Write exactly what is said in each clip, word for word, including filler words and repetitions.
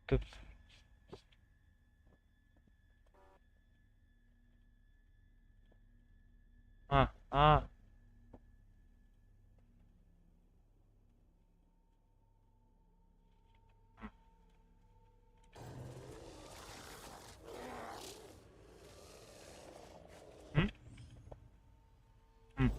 Túp. Ha, ha. Hı? Hı.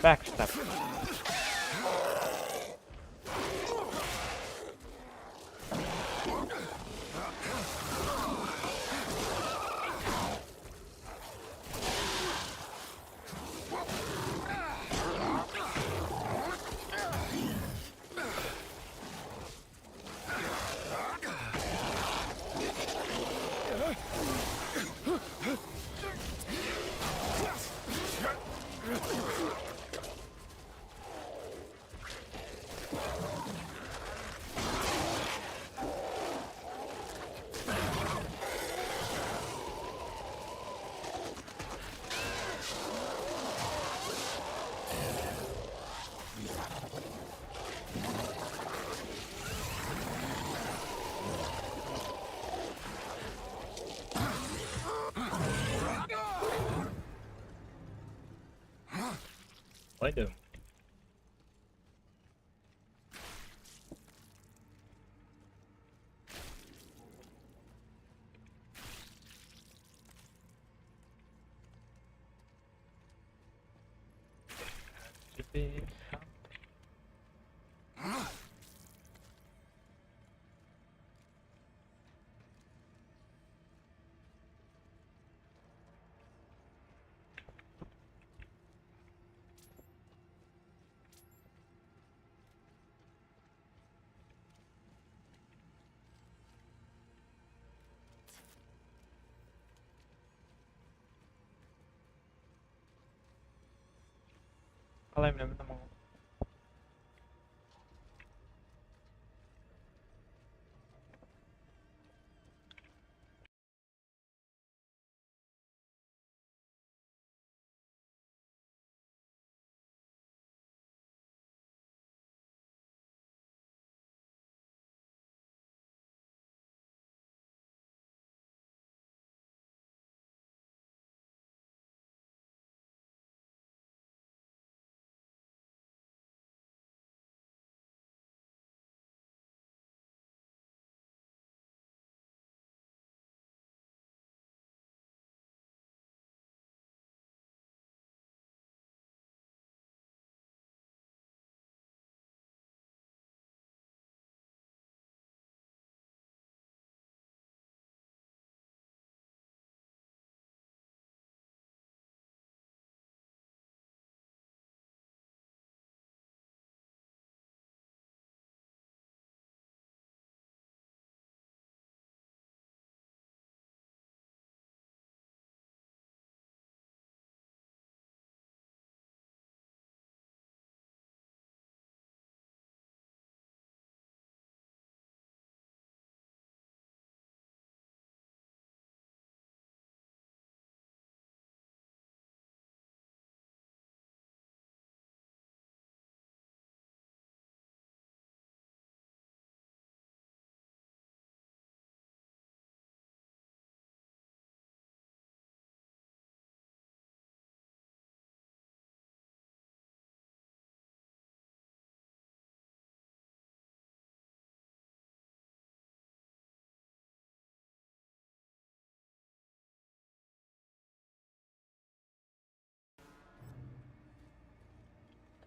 Backstab. Why the Qalay mine, mine, mine.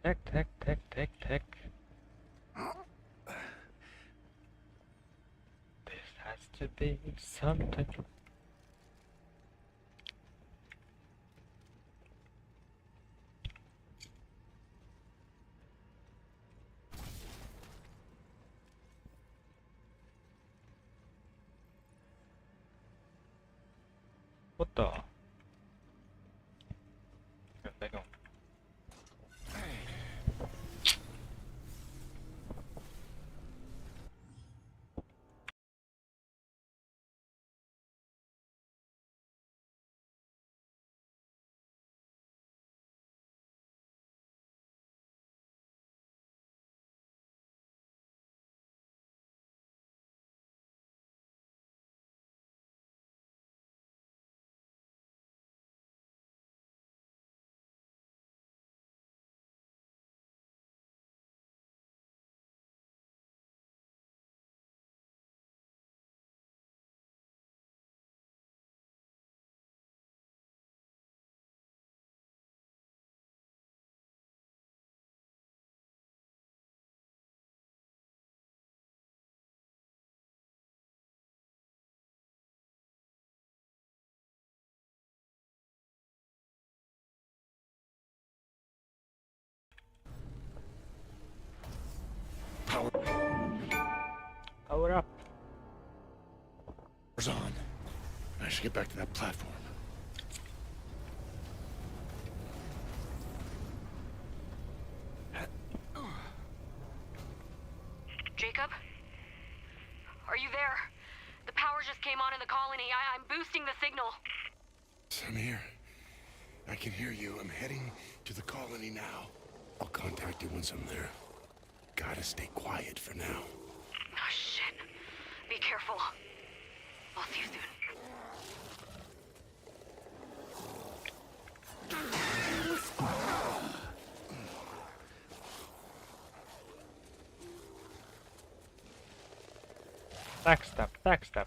Tak, tak, tak, tak, tak. This has to be something. What the? Power up. Zan, I should get back to that platform. Jacob? Are you there? The power just came on in the colony. I, I'm boosting the signal. I'm here. I can hear you. I'm heading to the colony now. I'll contact you once I'm there. Gotta stay quiet for now. Oh, shit. Be careful. I'll see you soon. Backstab, backstab.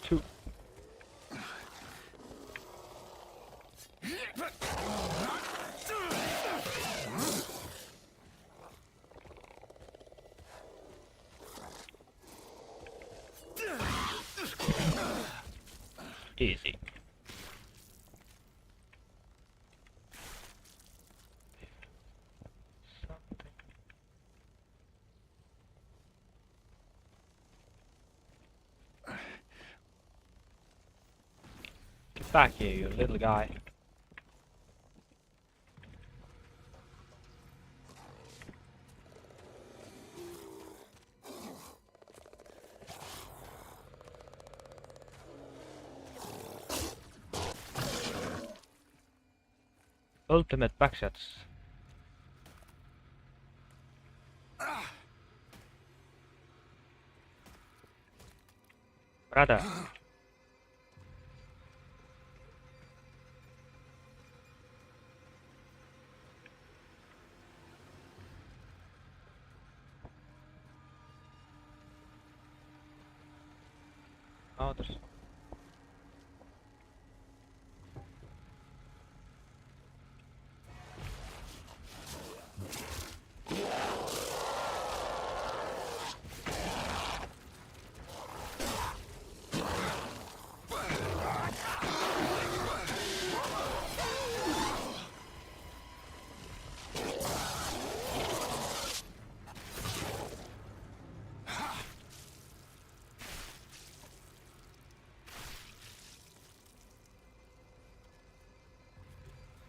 Two. Easy. Something. Get back here, you little guy. Ultimate backshots. Brother. Others.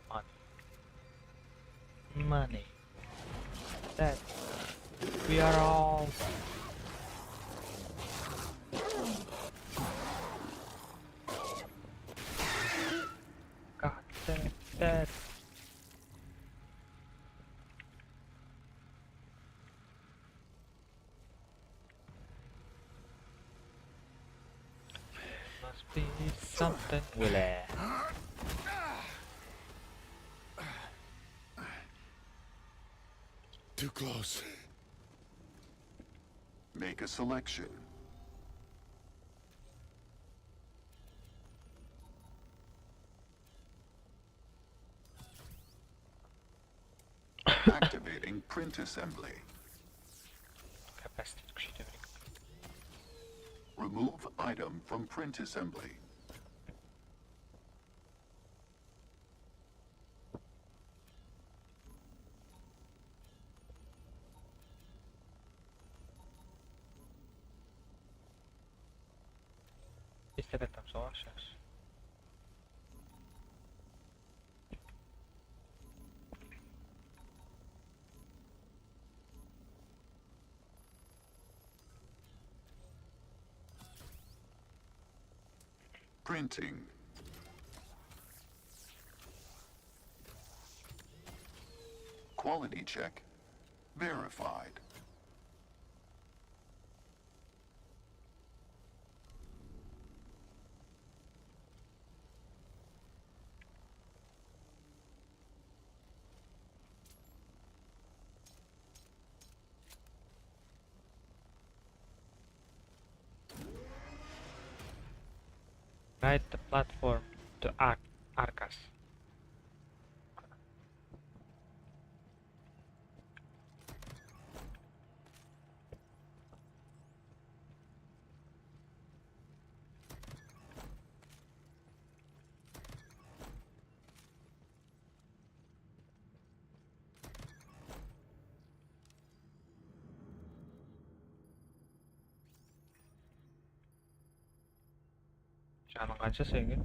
Money. Money. That. We are all. God, that, that. Must be something. Willy. Too close. Make a selection. Activating print assembly. Kapasiteti kúsheyte bereyik. Remove item from print assembly. Pistolet tam soǵar shaqshı. Printing. Quality check verified. Ride the platform to Ar Arkas. Janıń qansha seniń?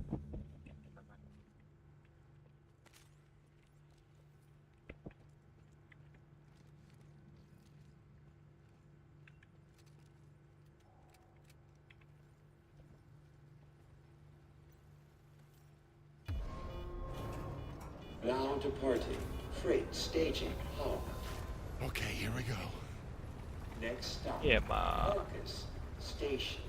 Now departing. Freight staging hall. Okay, here we go. Next stop. Ema. Arcus Station.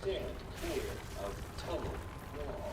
Stand clear of tunnel wall.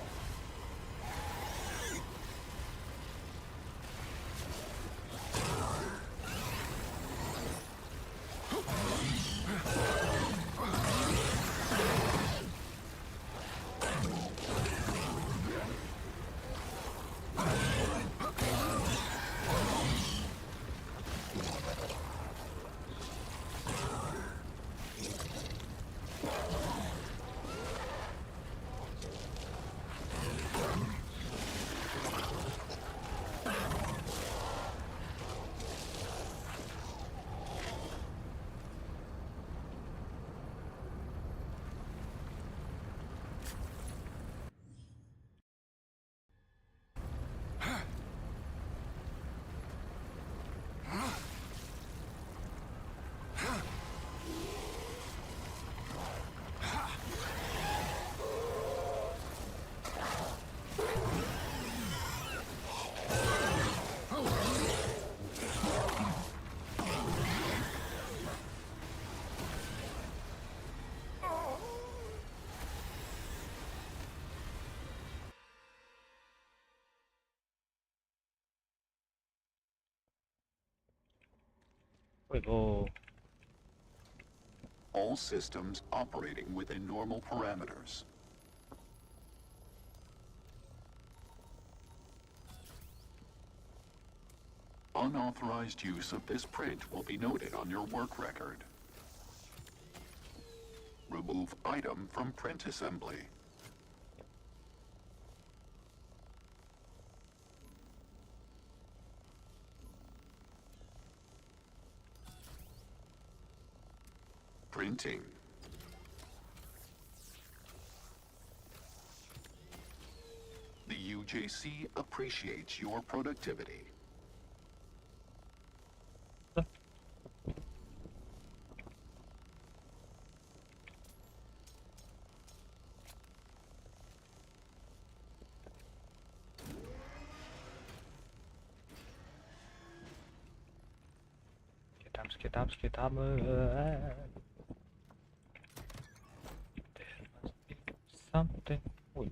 Wait, oh. All systems operating within normal parameters. Unauthorized use of this print will be noted on your work record. Remove item from print assembly. Printing. The U J C appreciates your productivity. Ketamız, ketamız, ketamız. There must be something. Oy.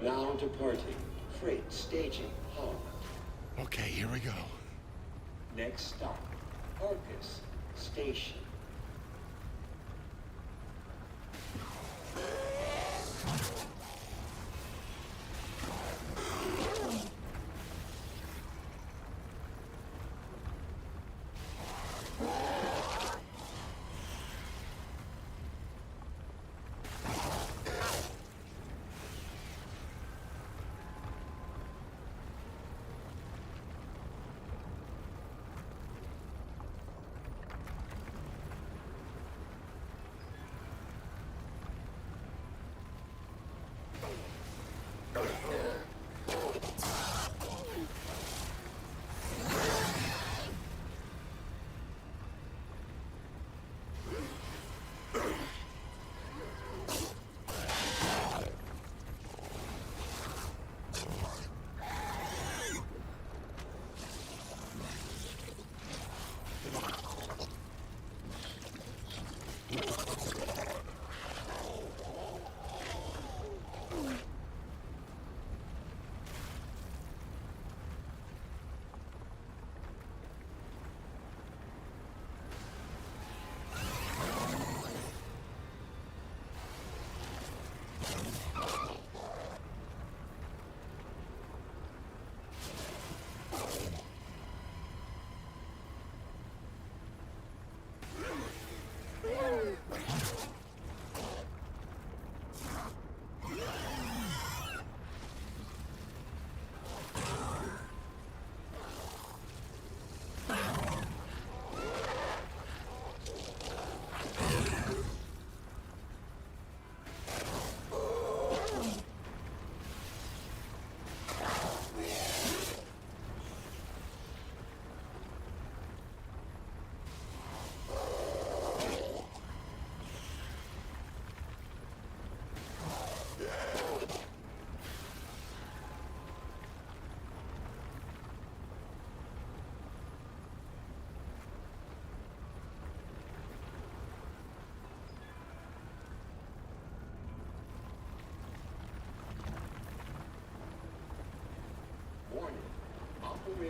Now departing. Freight staging hall. Okay, here we go. Next stop, Arcus Station.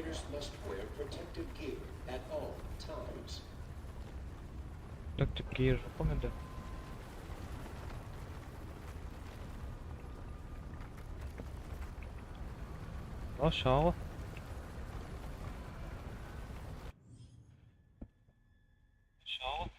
Players must wear protective gear at all times. Protective gear joq pa mende? Al, shawa. Shawa.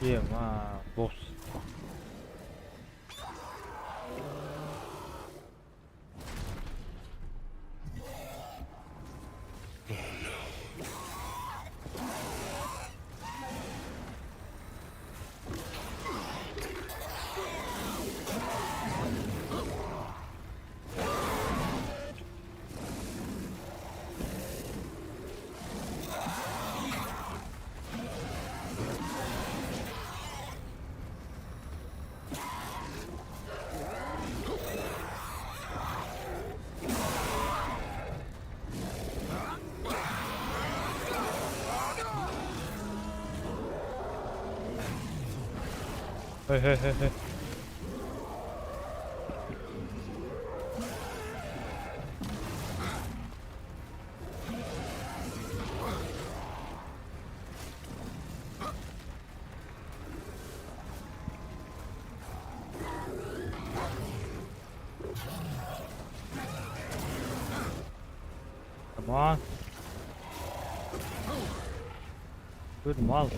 Ey, ema, boss. Hey, hey, hey, hey. Come on. Good mal.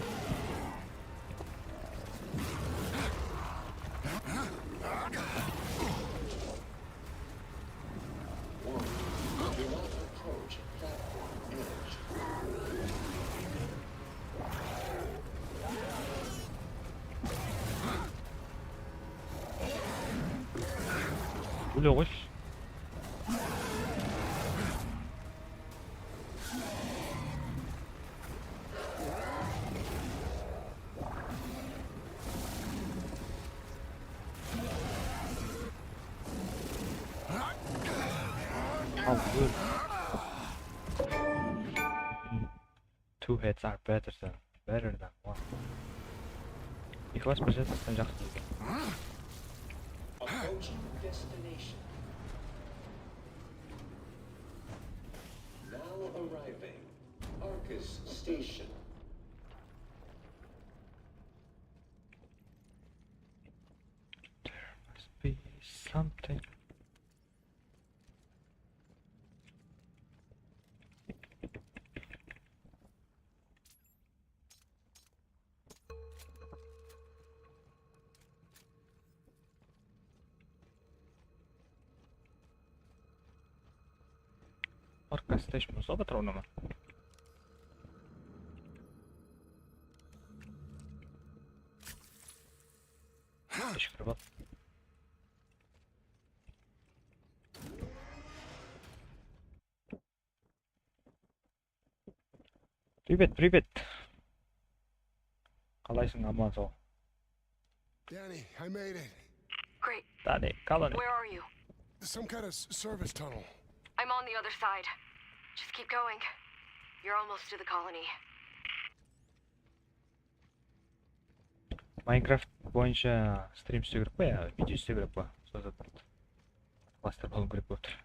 Óle qoysh. Al, ól. Two heads are better than, better than one. Eki bas bir head jaqsı deydi. Approaching destination. Now arriving. Arcus Station. There must be something. Arcus Station bolsa, patronıma. Ishkirip al. Privet, privet. Qalaysıń, aman sol? Danny, I made it. Great. Danny, Colony. Where are you? Some kind of s- service tunnel. I'm on the other side. Just keep going. You're almost to the colony. Minecraft boyınsha strim istew kerek pa ya, video istew kerek pa? Sol zat. Klaster bolıw kerek bolıp tur.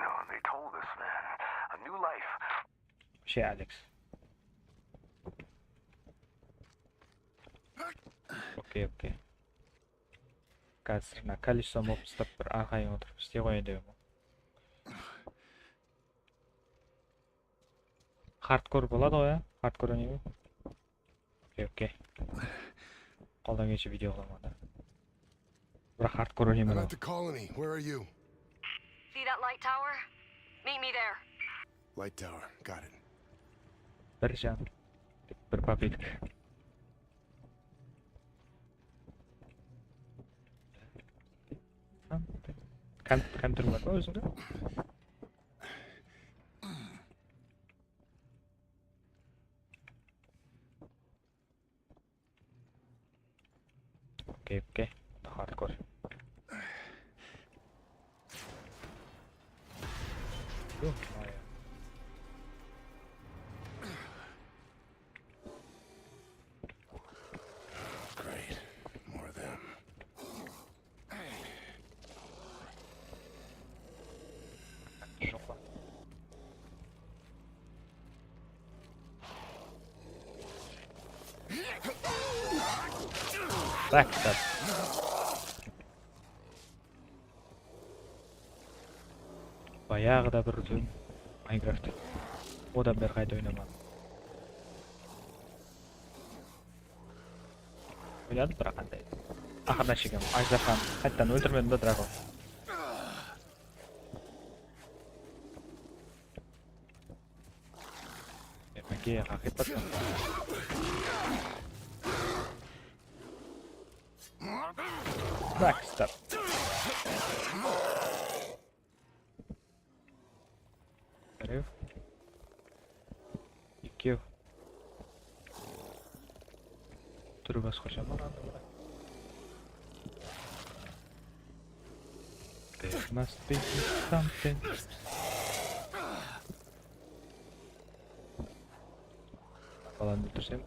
No, they told this man a new life. Şey, Alex. Okey, okey. Házir mına колесо mopstap bir arqayın otırıp isley qoyayın dep. Hardcore boladı ǵoy, ya? Hardcore oynayman. Okey, okey. Qoldan kelgenshe video qılaman da. Biraq hardcore I'm oynayman. at the colony. Where are you? See that light tower? Meet me there. Light tower. Got it. Bir jan. Bir попытка. Kom-, kompyuter bar ma ózińde? Keyipke, hardcore. Ё-моё. Great. More of them. Backstab. Bayaǵıda bir úlken Minecraft. Odan beri qayta oynamadım. Oynadım, biraq qanday. Aqırına shekem ajdahanı qaytadan óltirmedim da, dragon. Endi haqıyqat. Backstab. Birew. Ekew. Túri basqasha ma, anda, mına. There must be something. Balanı óltirsem.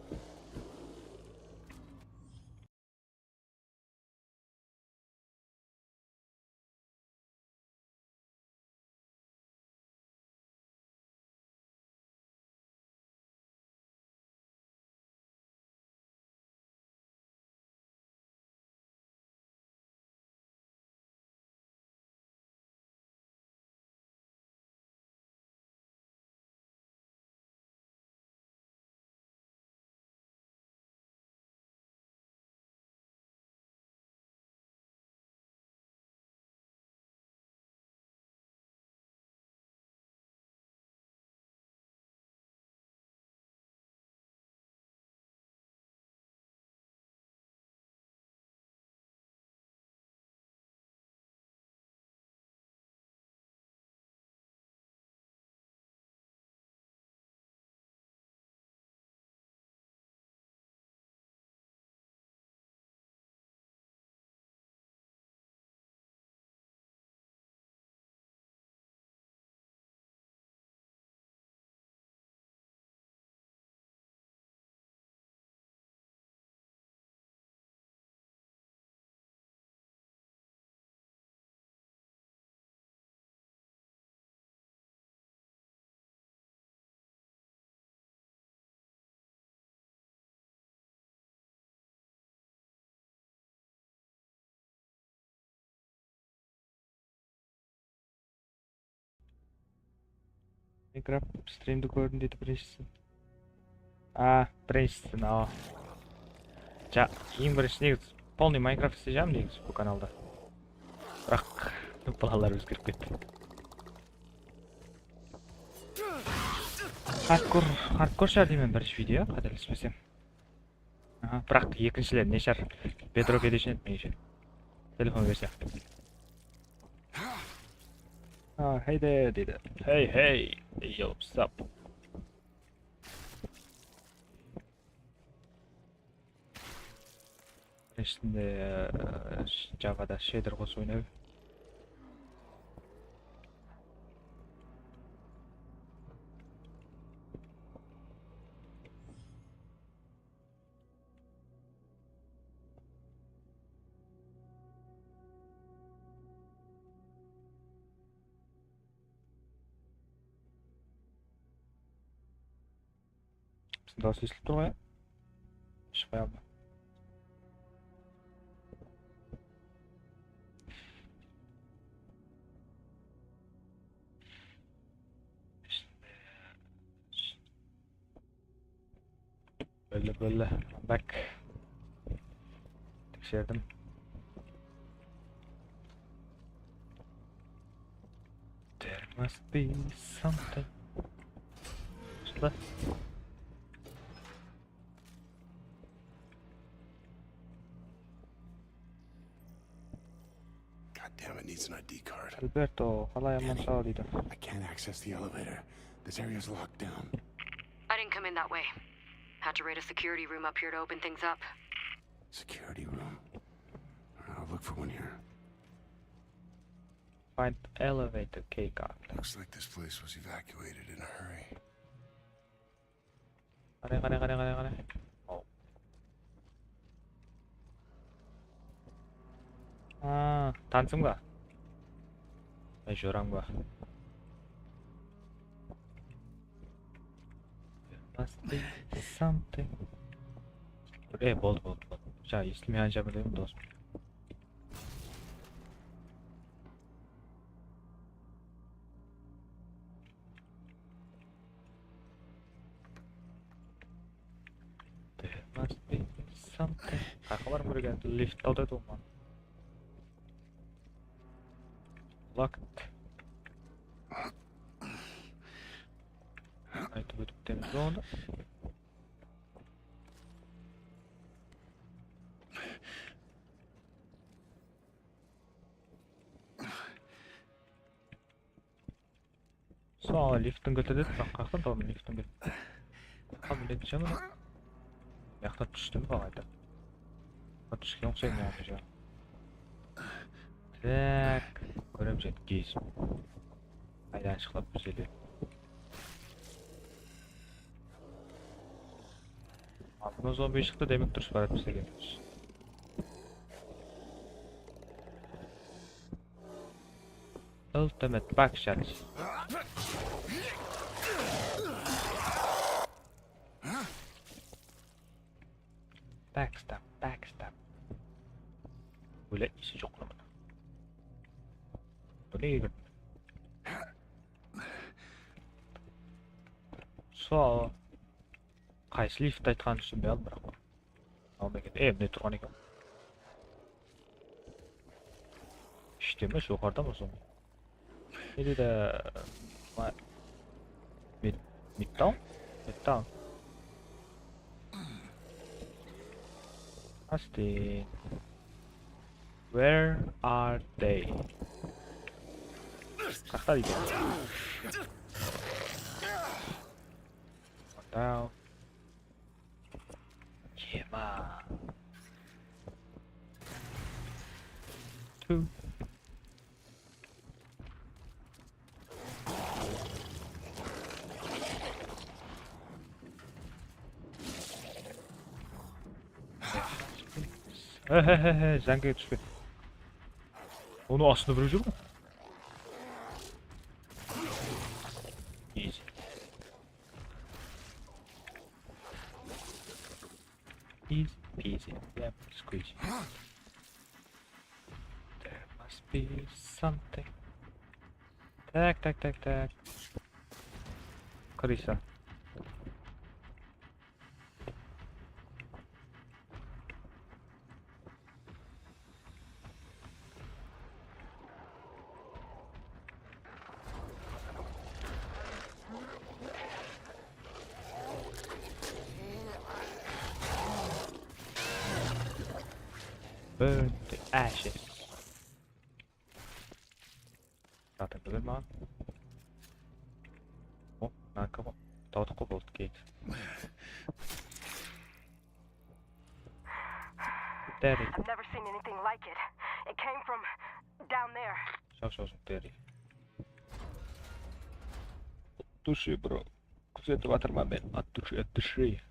Minecraft strimdi kórdim deydi birinshisi. A, birinshisi, no. Ja, eń birinshi negizi polnıy Minecraft isleyjam negizi bul kanalda. Biraq balalar ózgerip ketti. Hardcore, hardcore shıǵar deymen birinshi video, qátelespesem. Aha, biraq ekinshiler ne shıǵar? Bedrock Edition, menimshe. Telefon berse. A, hey there, deydi. Hey, hey. Hey, yo, what's up? Ishinde, e, Javada shader qosıp oynaydı. Biziń dawıs esitilip tur ǵoy, ya? Shıqpay aldı. Bóldi, bóldi. Back. Teksherdim. There must be something. Shıqtı. God damn, it needs an I D card. Alberto, qalay, aman-saw, deydi. I can't access the elevator. This area's locked down. I didn't come in that way. Had to raid a security room up here to open things up. Security room. Everyone here. Find elevator keycard. Looks like this place was evacuated in a hurry. Qane, qane, qane, qane, qane. Aw. Aa, tanısıń ba? Ay, jorań ba? Must be something. E, boldı, boldı, boldı. Jańa esitilmey anshama dedim, dosım. There must be something. Qayaqqa barıp kerek endi? Lift tawda edi ǵoy. Locked. Aytıp ótip ketemiz be onı. Sol lifttiń gilti dedi, biraq qayaqtan tabaman lifttiń giltin? Qa, biledi jaman. Mıyaqtan tústim ba qayta? Qa, túsken uqsaydı maǵan jaǵı. Tak, kóremiz endi keyisin. Qaydan shıqlap bizler. Aldına zombi shıqtı, demek durıs baratırmız degen sóz. Ultimate backshot. Backstab, backstab. Óle isi joq mına. Óle egir. Sol. Qaysı lift aytqanın túsinbey aldım, biraq. Al eken. E, mine turǵan eken. Ishte me, joqarıda ma, sol? Ne dedi? Ma-, mid-, midtown? Midtown. Austin. Where are they? Qaqta deydi. Down. Yema. Two. He, he, he, he, zangige túspe. Onıń astında birew júr ǵoy. Easy. Easy peasy, lemon squeezy. There must be something. Tak, tak, tak, tak. Krısa. Burn to ashes. Zaten bilir maǵan. O, narkoman. Tawdıq ǵoy, boldı, keyt. Daddy. I've never seen anything like it. It came from down there. Sağ olsun, Daddy. Dushi, bro. Kúzetip atırman men. At dushi, at dushi.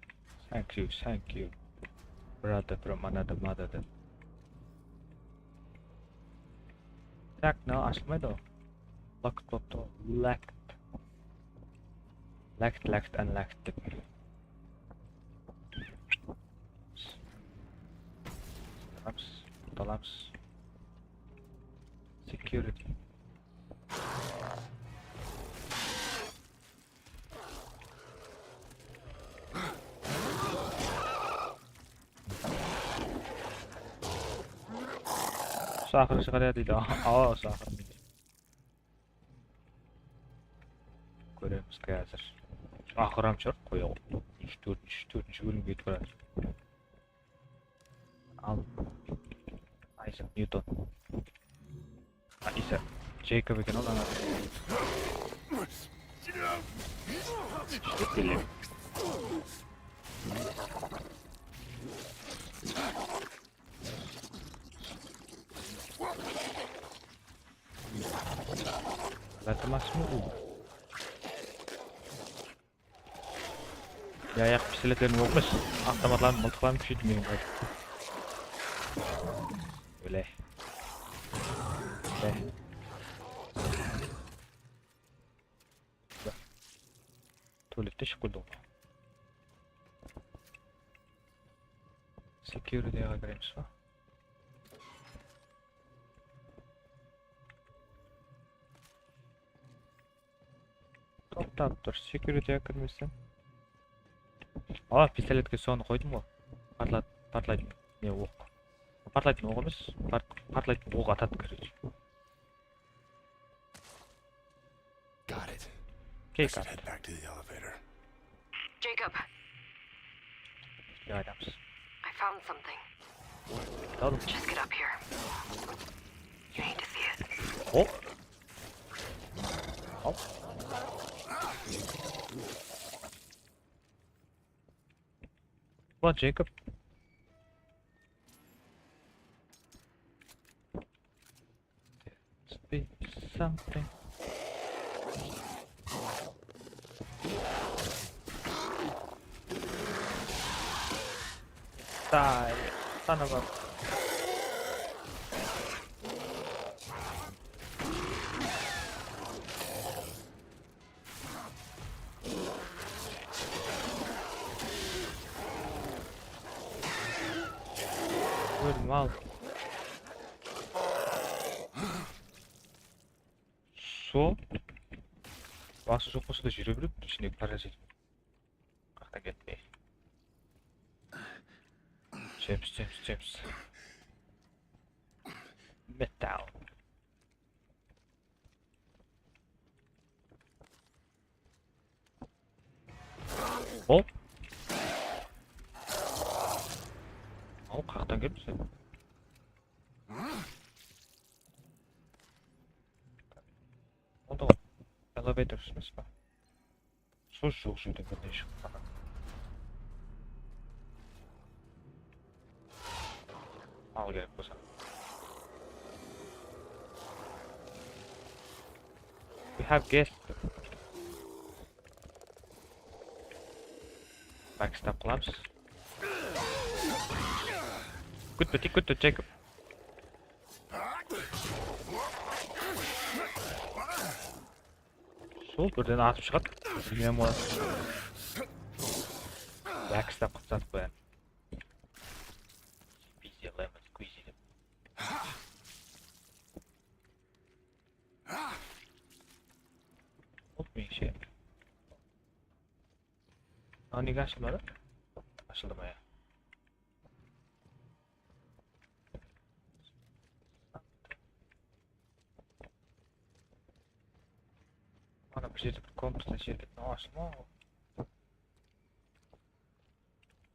Thank you, thank you. Brother from another mother. Tak, mına ashılmaydı ǵoy. Locked bolıptı ǵoy. Locked. Locked, locked, unlocked dep. Alamız, alamız. Security. Shaqır shıǵar ya deydi. Awa, shaqır deydi. Kóremiz házir. Aqırı ham shıǵar, qoya ǵoy. Úsh, tórtinshi, tórtinshi bólim ketip baratır. Al. Isaac Newton. A, Isaac. Jacob eken ol, ana. Zatımasmı u? Ya, yaq, pistoletlerdiń oǵı emes, avtomatlardıń mıltıqların kúsheydi meniń qaytı. Óle. Óle. Tualette shıǵıp keldi ǵoy. Securityǵa kiremiz ba? Toqtap tur, securityǵa kirmesem. A, pistoletke sonı qoydım ǵoy. Partla-, partlaytın ne oq. Partlaytın oq emes, part-, partlaytın oq atadı, короче. Got it. I should head back to the elevator. Jacob. Aytamiz. I found something. Aldım. Just get up here. You need to see it. Hop. Hop. Ulan Jacob. Must be something. Die, son of a. Óldim al. Sol. Bası joq bolsa da júre beredi, ishindegi parazit. Qaqtan ketpey. Jemiz, jemiz, jemiz. Metal. Hop. Al, qaqtan kelip sen. Onda elevator emes pa? Sol joq jerden birden shıǵıp qalǵan. Al kerek bolsa. We have guest. Backstab qılamız. Good to, good to, Jacob. Sol birden atıp shıǵadı. Bilmem olar. Backstab qılıp satıp qoyadı. Pizde lemon squeezy dep. Hop, menińshe. A, nege ashılmadı? Ashıldı ma ya? Mana bir jerde bir komnata jerde ashılma.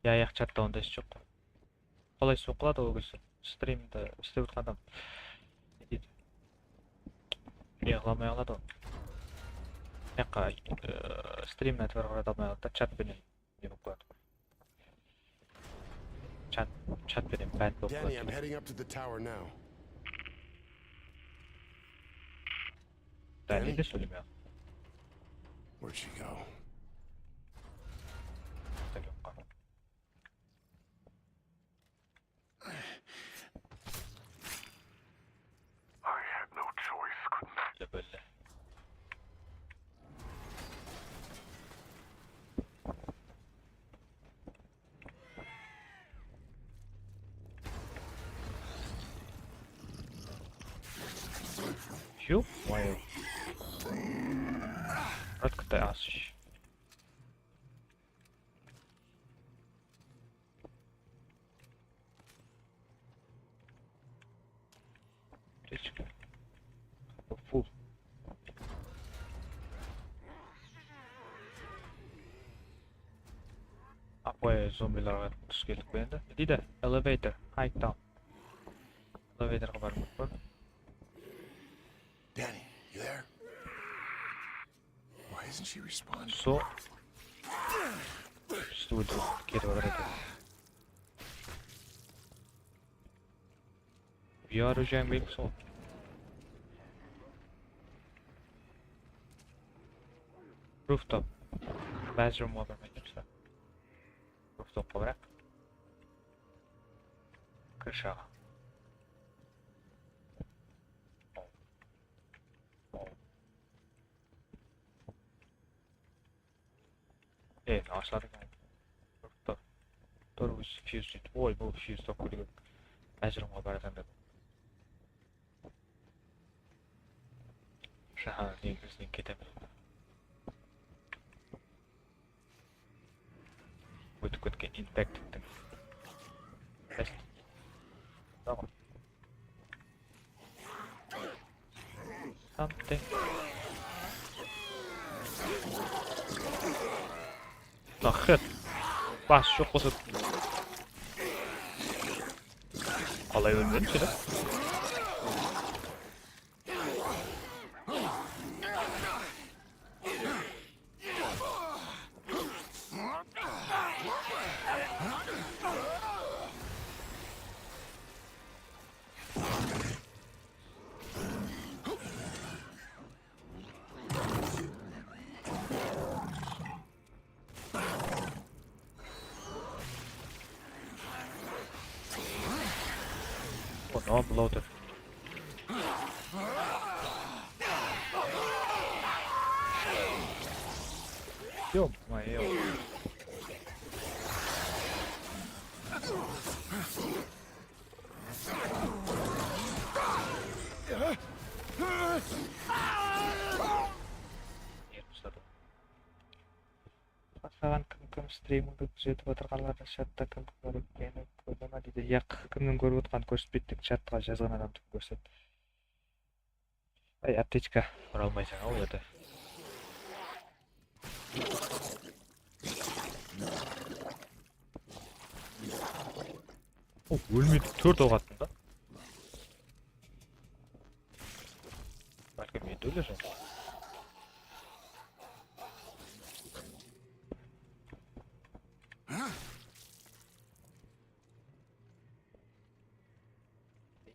Ya, yaq chatta onday ish joq. Qolay soqıladı ol kisi. Strimdi islep otırǵan adam. Ne deydi? Ne qılamay aladı ol. Yaqqa, e, strimni e'tibar qarata almay aladı da, chat penen ne bolıp qoyadı. Chat, chat penen band bolıp qoyadı. Danny, I'm heading up to the tower now. Danny de sóyleme. Where'd she go? Belli, belli. Ё-моё. Откуда асыш? Аптечка. Фу. Апай, зомбиларға tus keldik pe endi? Ne deydi? Elevator, high down. Elevatorǵa barıp kórip kór. Danny, you there? Why isn't she responding? So. Bizi óltirip ketip atır eken. We are Ujang Big Soul. Rooftop. Bedroomǵa barmaydı, usı. Rooftopqa biraq. Krıshaǵa. E, ashıladı eken. Rooftop. Tur, fuse deydi. Oy, bul fuse top kúligi. Bedroomǵa barasan dedim. Shahardıń negizinen ketemiz. Ótip ketken infektivtiń. Tamam. Something. Nahayet. Bas joq bolsa. Qalay ólmedi, seni? O, ne yaptı la o? Ё-моё. Saǵan kim-kim, strimimdi kúzetip otırǵanlar, chatta kim-kim bar ekenin kórdi ma deydi. Yaq, kimniń kórip otqanın kórsetpeydi, tek chatqa jazǵan adamdı kórsetedi. Ay, aptechka. Ura almaysań-aw, ol jerde. O, ólmeydi, tórt oq attım da. Bálkim endi óler.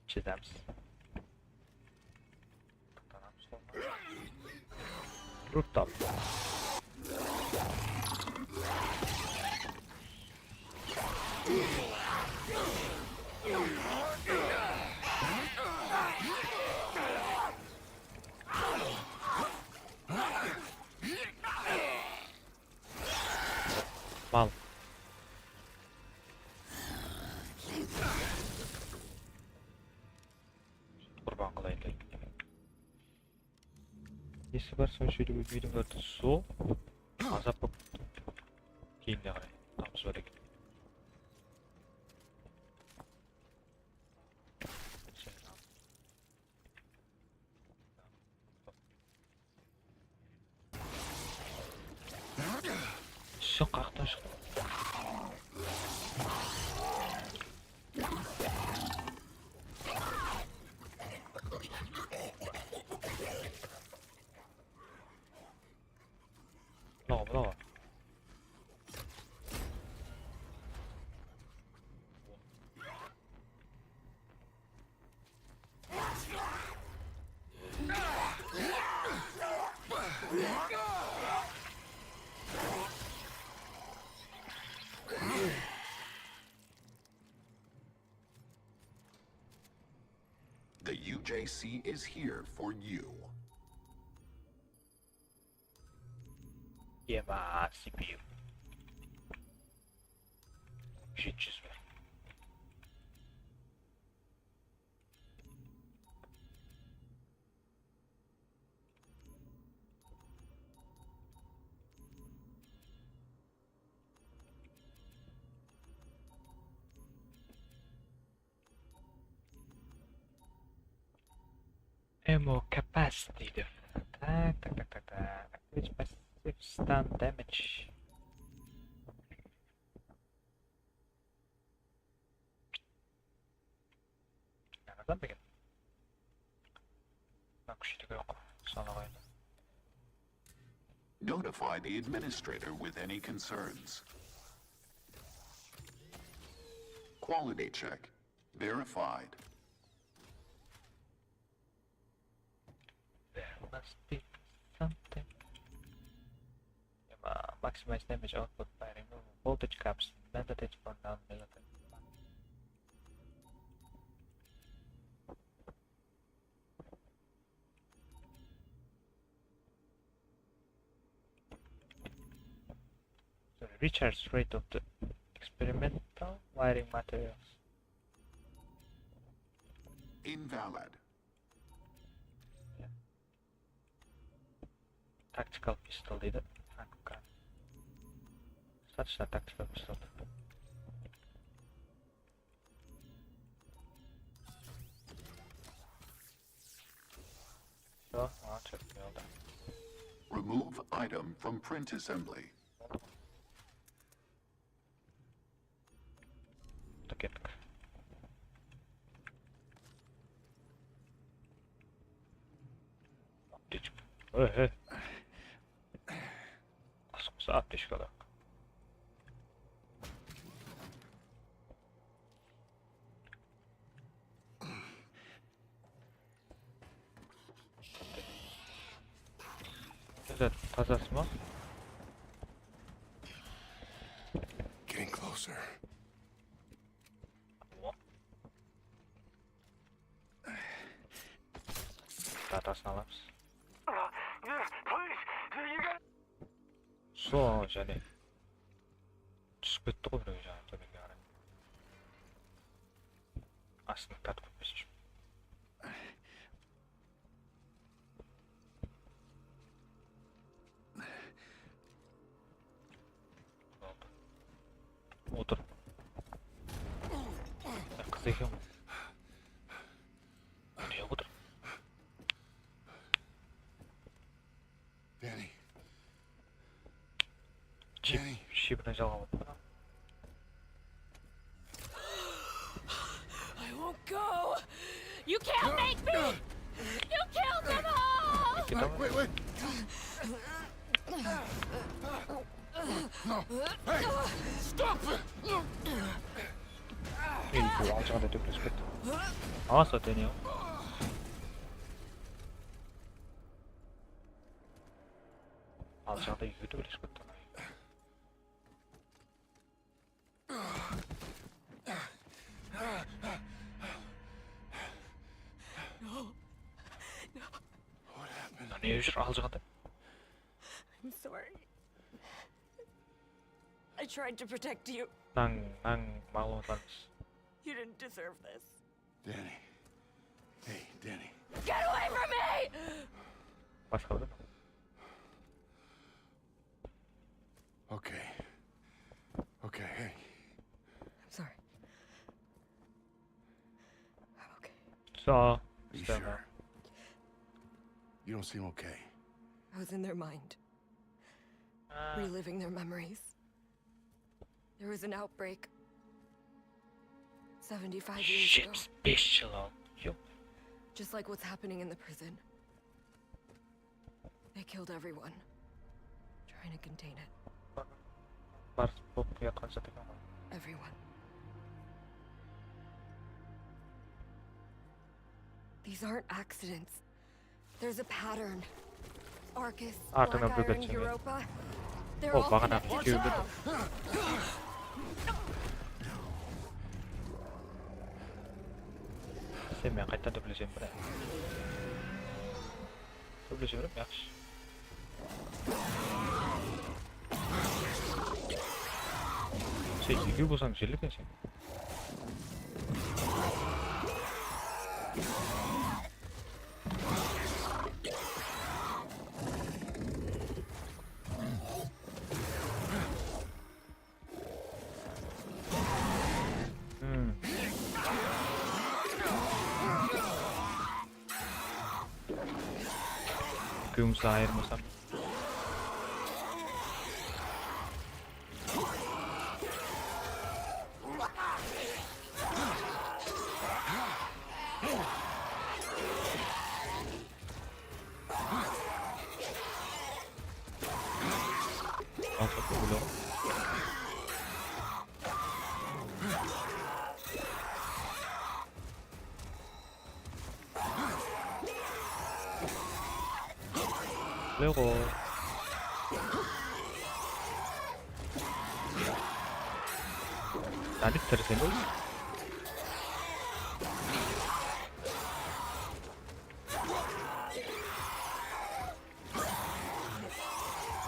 Chidamsız. Rooftop. Mal. Qurban qılayın. Nesi bar, sonshelli óydiń ortı sol. Azap bolıp. Keyinine qaray. Tamız bar eken. Shıq, qaqtan shıq. Mınaw, mınaw. The U J C is here for you. Ema, C P U. Jeti júz be? Ammo capacity deydi. Tak, tak, tak, tak, tak. Activate passive stun damage. Jańadan ba eken? Mına kúsheytiw kerek qo. Sanaǵaydı. Notify the administrator with any concerns. Quality check verified. There must be something. Maximize damage output by remove voltage caps, mandatory for non-military. The recharge rate of the experimental wiring materials. Invalid. Tactical pistol deydi. Tankka. Satışta tactical pistol. Все, а, что ты делал, да? Remove item from print assembly. Kettik. Ey, ey. Qısqası aptechka da. Tazası ma? Getting closer. Datasın alamız. So, jáne. Túsip ketti ǵoy birew jańa tómenge qaray. Astın tartıp ketpesin ushın. Otır. Qız eken ǵoy. Mine otır. Danny. Chip, chipini jalǵap atır. I won't go. You can't make me. You killed them all. Wait, wait, wait. No. Hey, stop it. Ey, bu aljaǵanda tóbelesip ketti. Asa, Daniel. Aljaǵanda eki tóbelesip ketti. No. No. What happened? Ne júr aljaǵanda? I'm sorry. I tried to protect you. Nań, nań maǵlıwmatlarımız. You didn't deserve this. Danny. Hey, Danny. Get away from me! Basqa bir. Okay. Okay, hey. I'm sorry. I'm okay. So, you sure? You don't seem okay. I was in their mind. Reliving their memories. There was an outbreak. Seventy-five years ago. Jetpis bes jıl al. Yoq. Just like what's happening in the prison. They killed everyone. Trying to contain it. Bar, bolıp kiyatqan zat eken ǵoy. Everyone. These aren't accidents. There's a pattern. Arcus, Artına Blackire, and Europa. They're all connected somehow. Sen meni qayttan tóbelesem, bile. Tóbelese berem, yaqshı. Sen ekew bolsań, jerli ekenseń. Ekewimiz ayırmasam. Lego. Alik tirsem ol.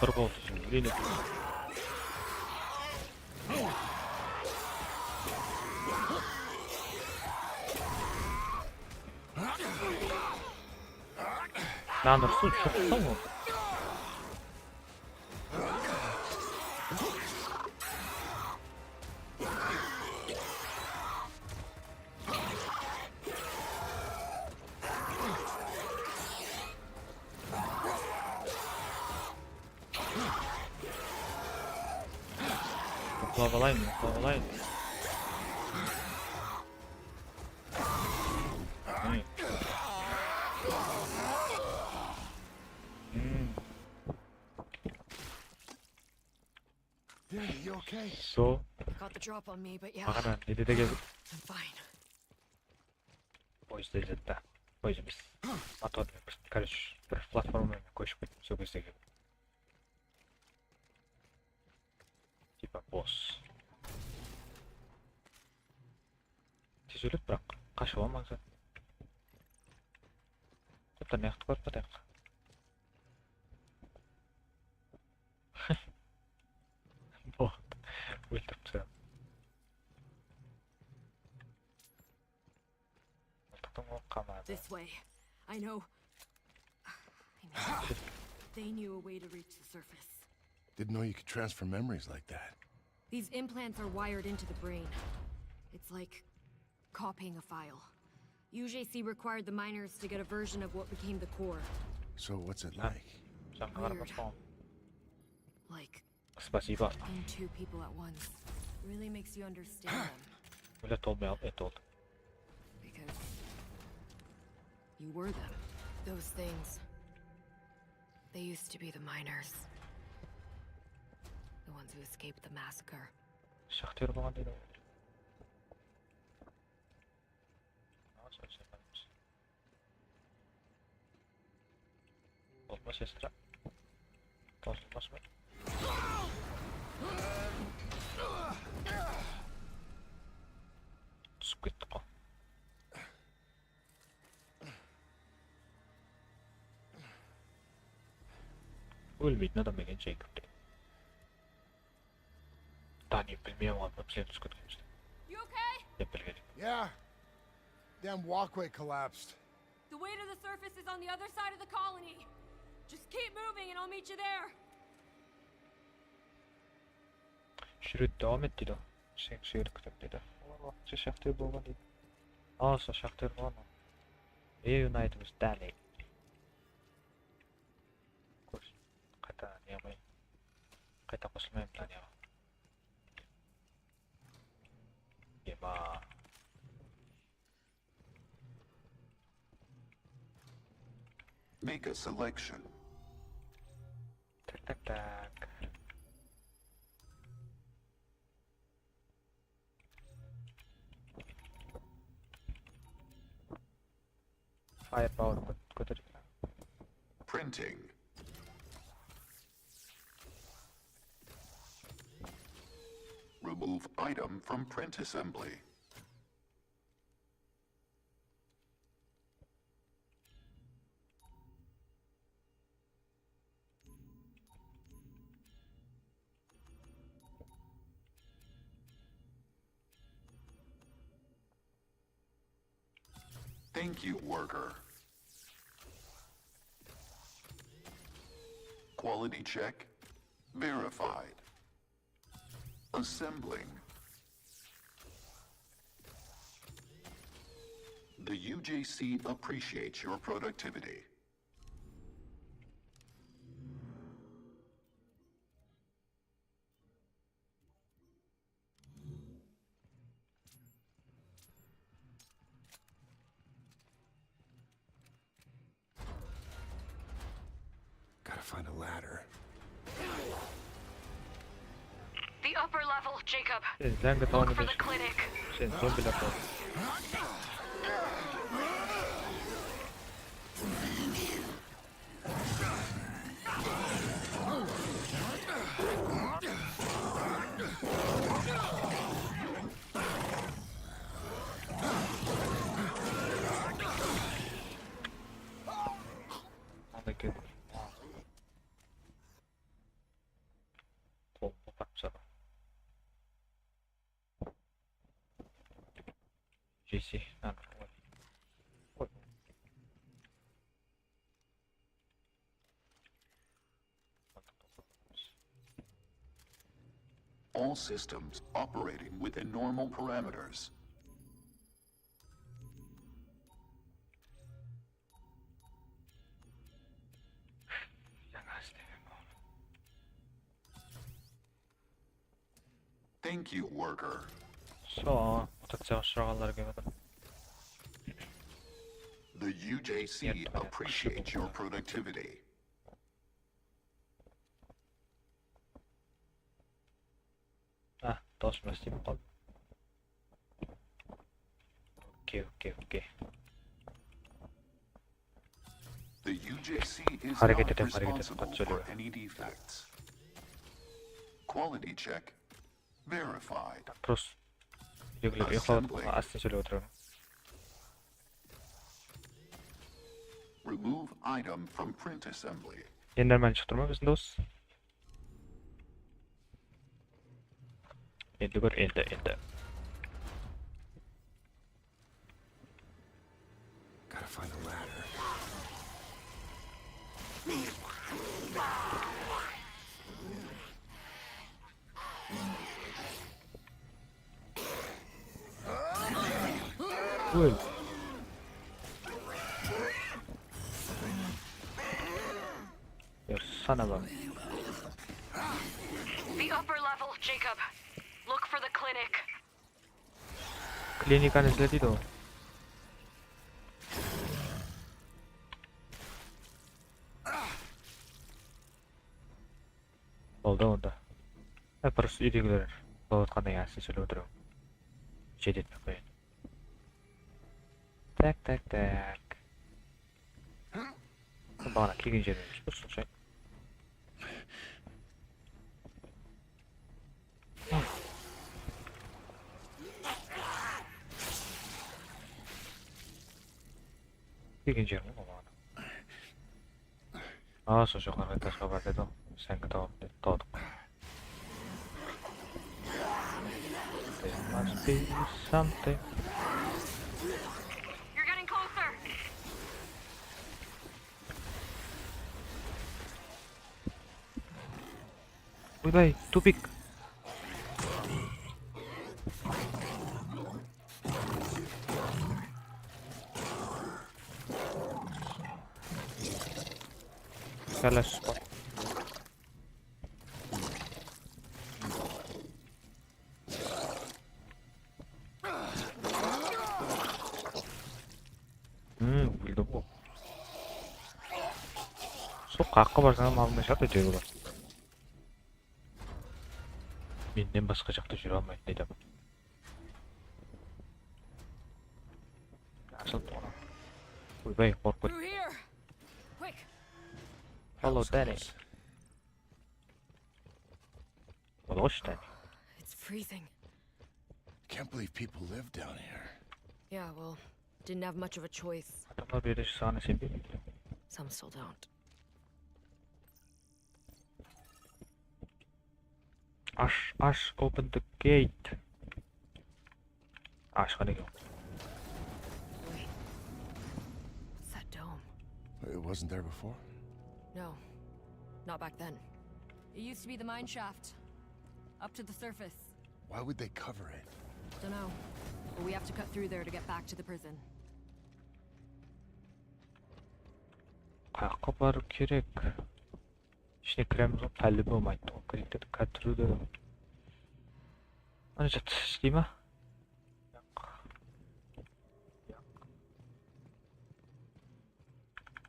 Bir boldı şimdi, úyrenip. Mınan urısı joq pa ol? Oqlap alayın, oqlap alayın. Mine. Hmm. Danny, you okay? So, Got the drop on me, but yeah, maǵan ne dedi eken? I'm fine. Poezd dedi da. Poezd emes. Motor, bir, короче, bir platforma menen kóship kettim, sol gezdegi. Tipa boss. Tez óledi, biraq qashıp almańız. Qopta ne waqıt barıp atayıq? Boldı. Óltirip taslam. Mıltıqtıń oqı qamadı. This way. I know. I mean, they knew a way to reach the surface. Didn't know you could transfer memories like that. These implants are wired into the brain. It's like copying a file. U J C required the miners to get a version of what became the core. So what's it like? Janǵa qarap atpaǵan. Like Спасибо. Being two people at once really makes you understand them. Bile tolmay al, et oldı. Because you were them. Those things, they used to be the miners. The ones who escaped the massacre. Shaxter bolǵan deydi. Boldı ma, sestra? Tawsılmasın ba? Túsip kettik ǵo. Ólmeytin adam eken Jeykobte. Dani bilmey alǵan, bizler túsip ketkenbiz. You okay? Dep bilgen. Yeah. Damn walkway collapsed. The way to the surface is on the other side of the colony. Just keep moving and I'll meet you there. Júredi, dawam et deydi. Sen shu jerdi kútip deydi. Olar waqıtsha shaxter bolǵan deydi. Aa, sol shaxter bolǵan. Reunited with Danny. Kórs-, qayta ne qılayın? Qayta qosılmayman mına nege. Ema. Make a selection. Tak, tak, tak. Firepower kó-, kótereyik. Printing. Remove item from print assembly. Thank you, worker. Quality check verified. Assembling. The U J C appreciates your productivity. Gotta find a ladder. The upper level, Jacob. Sen janǵı tawını. Look for the clinic. Sen zombiler bar. J C. Ha, qoy. All systems operating within normal parameters. Thank you, worker. So, mutaciyaǵa ushıraǵanlar kelip atır. The U J C appreciates your productivity. Ah, dawısım istep qaldı. Okey, okey, okey. The U J C is not responsible for any defects. Quality check verified. Prost. Uydegiler uyıqlap atır, astın sóylep otırman. Remove item from print assembly. Endi nármen shıqtı ma biziń dos? Endi bir, endi, endi. Gotta find a ladder. Ól. Ya sana bak. The upper level, Jacob. Look for the clinic. Klinikanı izle deydi ol. Boldı onda. E, prosto úydegiler uxlap atqannan keyin astın sóylep otırıń. Jetedi qoyın. Tak, tak, tak. Baǵana kelgen jerden túsip tursań. Kelgen jerim ǵoy baǵana. A, sol joqarǵı etajǵa bar dedi ǵoy. Sáńgi tawıp dedi, tawdıq. There must be something. You're getting closer. Oybay, tupik. Kalash. Hmm, bildim ǵoy. Sol qaqqa barsań hám aldına shıǵadı úydegiler. Mennen basqa jaqta júre almaydı, ne de. Ashılıp turǵan. Oybay, qorqıp kettim. Through here. Quick. Follow Danny. Follow Danny. It's freezing. Can't believe people lived down here. Yeah, well, didn't have much of a choice. Adamlar bu jerde jasağanına isenbeydi. Some still don't. Ash, Ash, open the gate. Ashqan eken. Wait. What's that dome? It wasn't there before? No. Not back then. It used to be the mine shaft. Up to the surface. Why would they cover it? Don't know. But we have to cut through there to get back to the prison. Qayaqqa barıw kerek? Ishine kiremiz ǵoy, pálli bolmaydı ǵoy. Kirip ketip, kátiriwdi. Ana jat, isley ma? Yoq. Yoq.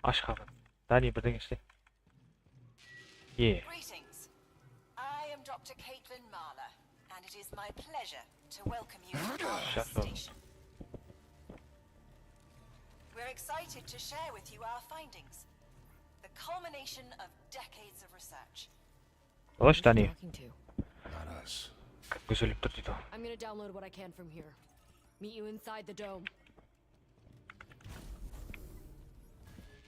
Ashqan. Dani, birdeńe isle. Yeah. Greetings. I am Doctor Caitlin Marler, and it is my pleasure to welcome you to our station. We're excited to share with you our findings, the culmination of decades of research. Xosh, Dani. Talking to. Not us. Kimge sóylep tur deydi. I'm gonna download what I can from here. Meet you inside the dome.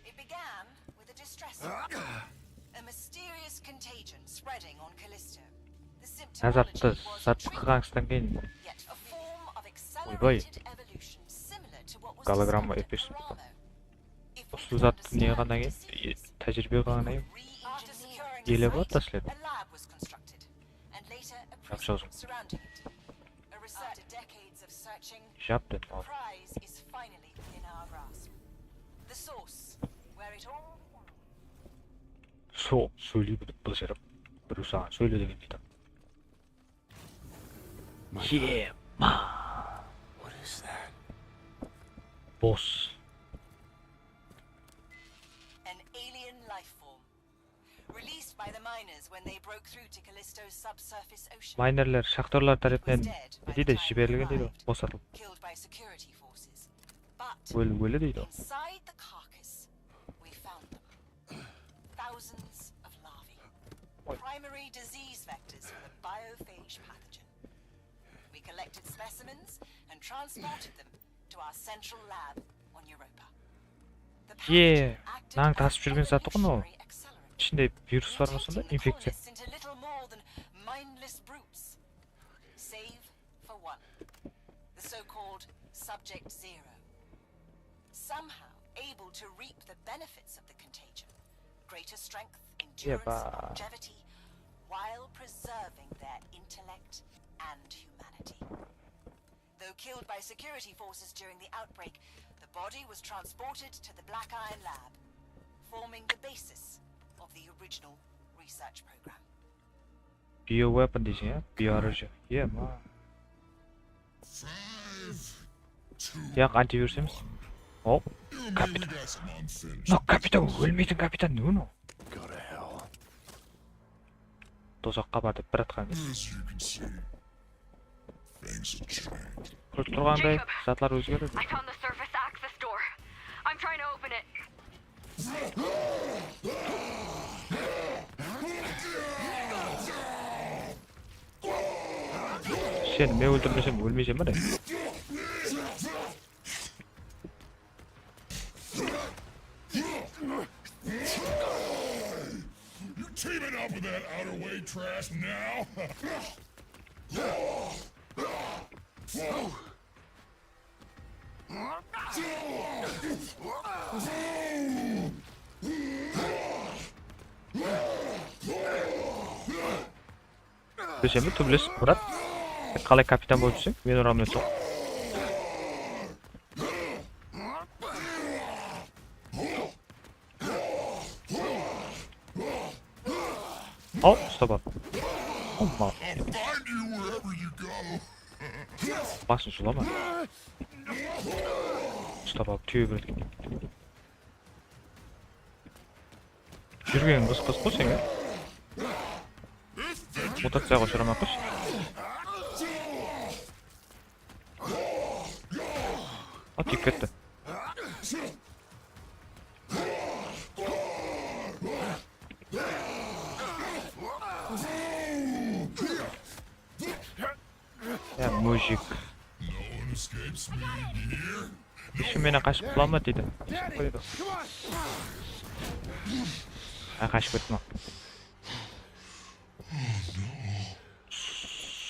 It began with a distress, a mysterious contagion spreading on Callisto. The Mına zattı symptomology was zat qılǵanıńızdan keyin yet a form of accelerated evolution Gologramma F P S. Usı zattı ne qılǵannan keyin, e, tájiriybe qılǵannan keyin ele boladı da isler. Jap dedi. So, sóyley bilip bılshırıp, birew saǵan sóyle degen deydi. Yeah, man. What is that? Boss. An alien life form. Released by the miners when they broke through to Callisto's subsurface ocean. Minerler, shaxtorlar tárepinen ne deydi, jiberilgen deydi, bosatılıp. Killed by security forces. But óli, óli deydi. Inside the carcass, we found them. Thousands of larvae. Primary disease vectors for the biophage pathogen. We collected specimens and transported them to our central lab on Europa. The pathogen acted as an evolutionary accelerant, turning the colonists into little more than mindless brutes. Save for one, the so-called Subject Zero. Somehow able to reap the benefits of the contagion, greater strength, endurance, and longevity, while preserving their intellect and humanity. Though killed by security forces during the outbreak, the body was transported to the Black Iron lab, forming the basis of the original research program. Bioweapon deyseń, ya? Bioorужие. Iya, ma. Yaq, antivirus emes. Oh, kapitan. No, kapitan, ólmeytin kapitan, no, no. Dozaqqa bar dep bir atqan kez. Kórip turǵanınday, zatlar ózgeredi. I found the surface access door. I'm trying to open it. Seni men óltirmesem, ólmeysen ba ne? You teaming up with that outer way trash now? Bileseń be, túbelesiz Murat? Qalay kapitan bolıp júrseń, men uraman soń. Al, ustap al. Basın julama. Ustap al, túyebirlik. Júrgen qız, qız ǵoy sen, ya. Mutaciyaǵa ushıramay qoyshı. A, tiyip ketti. Ya, mujik. Ishim menen qashıp qıla ma deydi. Ay, qashıp kettim.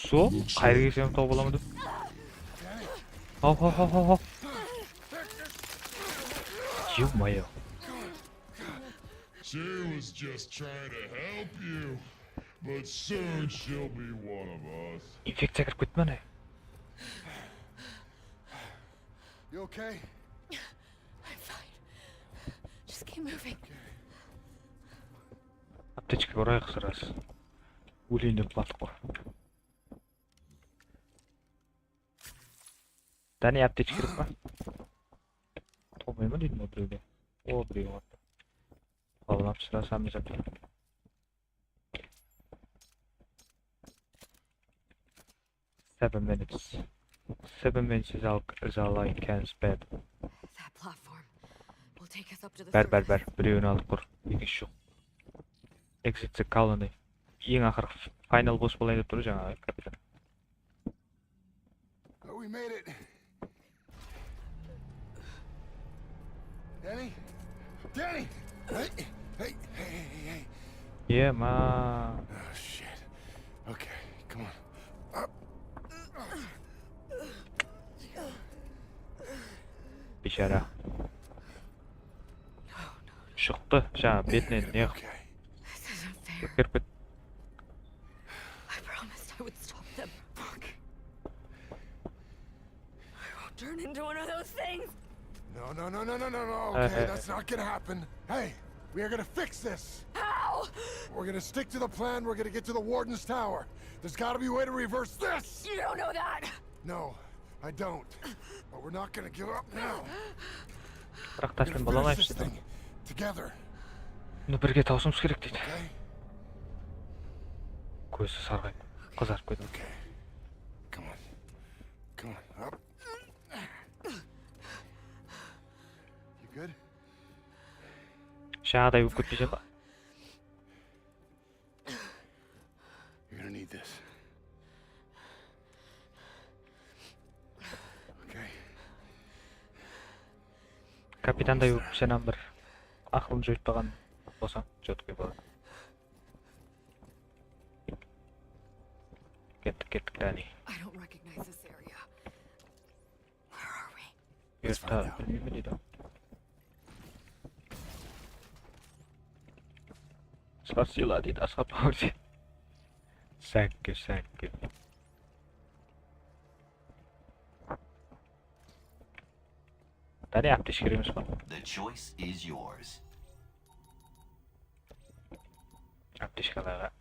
So, qayerge kelsem tawıp alaman dep. Haw, haw, haw, haw, haw. Ё-моё. She was just trying to help you, but soon she'll be one of us. Infekciya kirip ketti ma ne? You okay? I'm fine. Just keep moving. Aptechka urayıq sırası. Óleyin dep qıladıq ǵoy. Dani aptechka kerek pa? Tolmay ma deydim o birewge. O birew attı. Ǵavlap sırasam bizep. Seven minutes. Seven minutes is all, is all I can spare. That platform will take us up to the surface. Bár, bár, bár. Birewin aldıq qur. Ekinshi joq. Exit the colony. Eń aqırǵı final boss bolayın dep tur jańaǵı kapitan. Oh, we made it. Danny? Danny! Hey, hey, hey, hey, hey. Yeah, ma. Oh, shit. Okay, come on. Up. Biyshara. Shıqtı, jańa betinen ne qıp. Okay. This isn't fair. Kirip ket. I promised I would stop them. Fuck. I won't turn into one of those things. No, no, no, no, no, no, no. Okay, that's not gonna happen. Hey, we are gonna fix this. How? We're gonna stick to the plan. We're gonna get to the warden's tower. There's gotta be a way to reverse this. You don't know that. No, I don't. But we're not gonna give up now. Biraq We're táslim gonna bola finish almayız this dedi. Thing together. Bunı birge tawısıwımız kerek deydi. Okay? Kózi sarǵayıp, qızarıp ketedi. Okay. Come on. Come on. Up. You good? Jańaday bolıp ketpeysen ba? You're gonna need this. Okay. Kapitanday bolıp sen bir aqılın joytpaǵan bolsań, jotkıy boladı. Kettik, kettik, Dani. I don't recognize this area. Where are we? Buyaqta bilmeymen deydi. Spasila deydi, asxat bawırje. Thank you, thank you. Dani aptechka emes pa? The choice is yours. Aptechkalarǵa.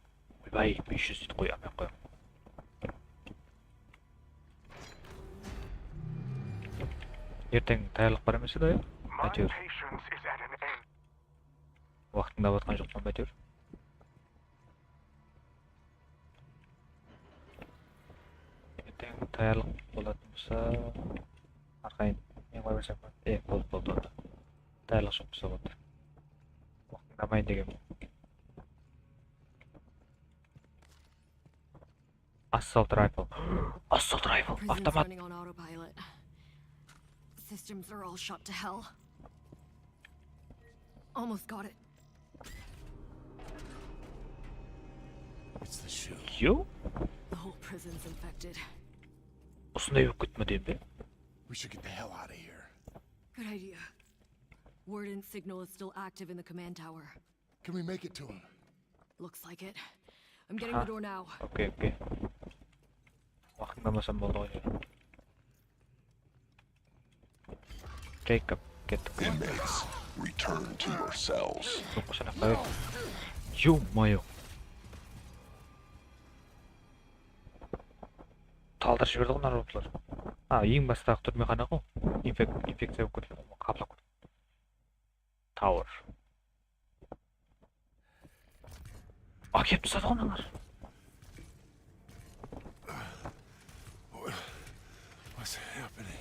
Oybay, bes júz deydi, qoy, almay-aq qoyań. Erteń tayarlıq bar emes edi, ya? Áytewir. Waqtıńda batqan joq pa, áytewir. Erteń tayarlıq bolatın bolsa, arqayın, men qoya bersem ba? E, boldı, boldı onda. Tayarlıq joq bolsa boldı. Waqtıńda mayın degen. Assault rifle. Assault rifle. Prison's Avtomat. Running on autopilot. Systems are all shot to hell. Almost got it. It's the shoe. Yo. The whole prison's infected. Usınday bolıp ketti me deyim be? We should get the hell out of here. Good idea. Warden's signal is still active in the command tower. Can we make it to him? Looks like it. I'm getting the door now. Okey, okey. Waqtıńda almasam boldı ǵoy. Jacob, kettik. Inmates, return to your cells. Soqqa shanaq qoyayıq. Ё-моё. Taldırıp jiberdi ǵoy mına robotlar. A, eń bastaǵı túrmexana ǵoy. Infek-, infekciya bolıp ketken, qaplap ketken. Tower. Ákelip tasladı ǵoy mınalar. What's happening?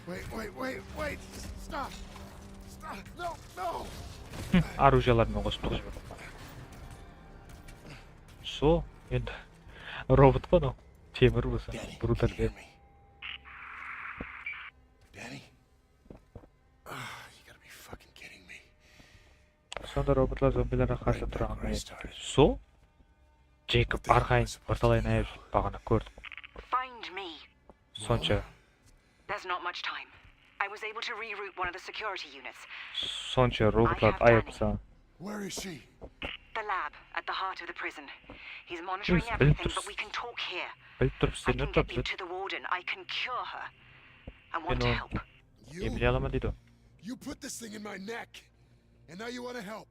Wait, wait, wait, wait! Stop! Stop! No, no! Оружиелермен qosıp turıp jiberdi. So, endi robot ǵoy mınaw. Temir bolsa, Danny, brutal can you hear temir. Me? Danny? Ah, you gotta be fucking kidding me. Sonda robotlar zombilerge qarsı tura almaydı. So, Jacob arqayın bir talay nayıp baǵana kórdik. Find me. Sonsha, There's not much time. I was able to reroute one of the security units. sonsha robotlardı ayap taslaǵan. Where is she? The lab at the heart of the prison. He's monitoring Bilip everything, turıpsız. But we can talk here. Bilip turıpsız, I sen can ne get you tapsın? To the warden. I can cure her. I want Men to onı help. You? Emley alaman deydi. You put this thing in my neck, and now you want to help?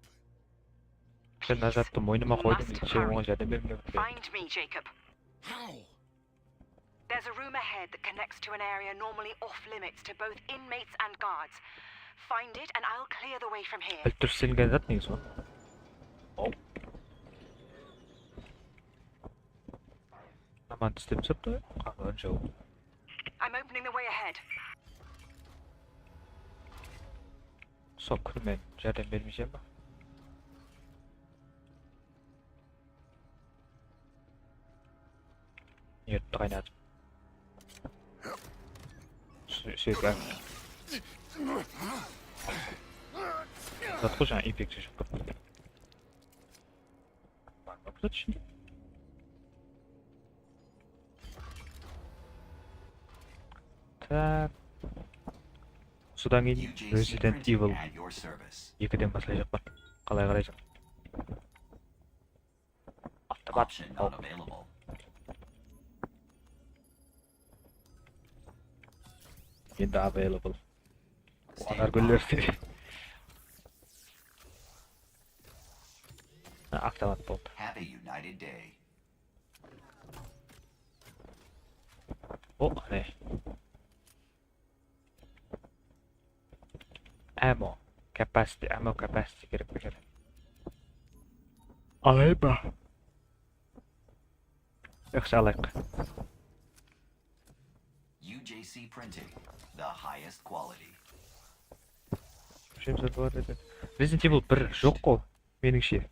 Sen mına zattı moynıma qoydım, Must sen oǵan hurry. járdem bermege kerek. Find me, Jacob. How? There's a room ahead that connects to an area normally off limits to both inmates and guards. Find it and I'll clear the way from here. Bilip turıp istelingen zat negizi ol. Ow. Aman islep turıptı, qanqadan jawı. I'm opening the way ahead. Sol kúni men járdem bermeyjen ba? Nervti qaynatıp. Sü-, süyek zat ǵoy, jańa infekciya juqıp turıptı. Bar ma bul zat ishinde? Tak. Usıdan keyin Resident Evil ekiden baslayjaqpan. Qalay qaraysıń? Avtomat. Endi available. Anar gúller. Ha, avtomat boldı. O, ne? Ammo capacity, ammo capacity kerek bolsa. Alayın ba? Yaqshı, alayıq. U J C Printing, the highest quality. Resident Evil bir joq ǵo, menińshe.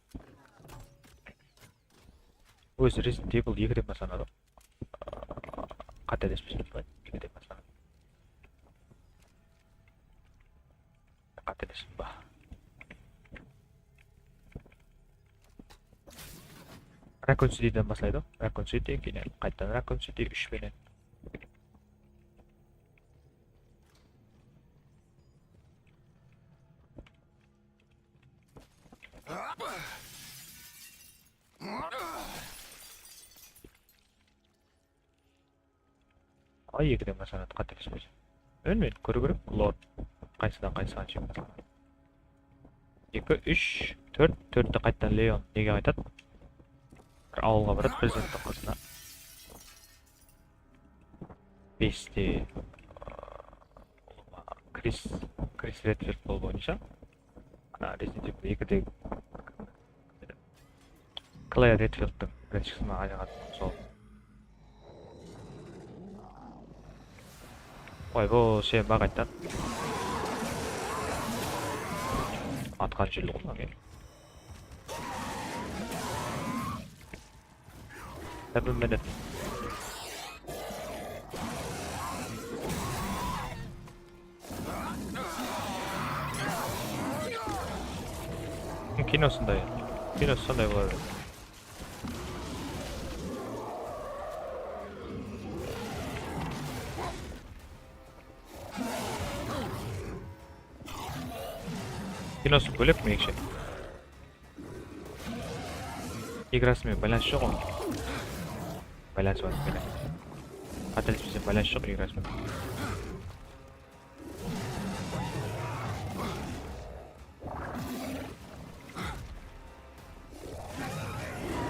Ózi Resident Evil ekiden baslanadı. Qátelespesem, ekiden baslanadı. Qátelestim ba? Raccoon Cityden baslaydı. Raccoon City, keyin qaytadan Raccoon City úsh penen. Ay, ekiden baslanadı, qátelespesem. Bilmeymen, kóriw kerek, lore. Qaysıdan qaysıǵa shekem. Eki, úsh, tórt, tórtti qaytadan Leon nege qaytadı? Bir awılǵa baradı, prezidenttiń qızına. Beste, Chris, Chris Redfield bolıwı boyınsha. Ana, Resident Evil ekidegi Claire Redfieldtiń birinshi qızına aylanǵan sol. Oy, bul sen ba qayttan? Atqan jel ǵo mına men. Seven minutes. Kino sonday. Kino sonday boladı. Kinosı bólek, menimshe. Igrası menen baylanısı joq onıń. Baylanısı bar, baylanısı. Qátelespesem, baylanısı joq igrası menen.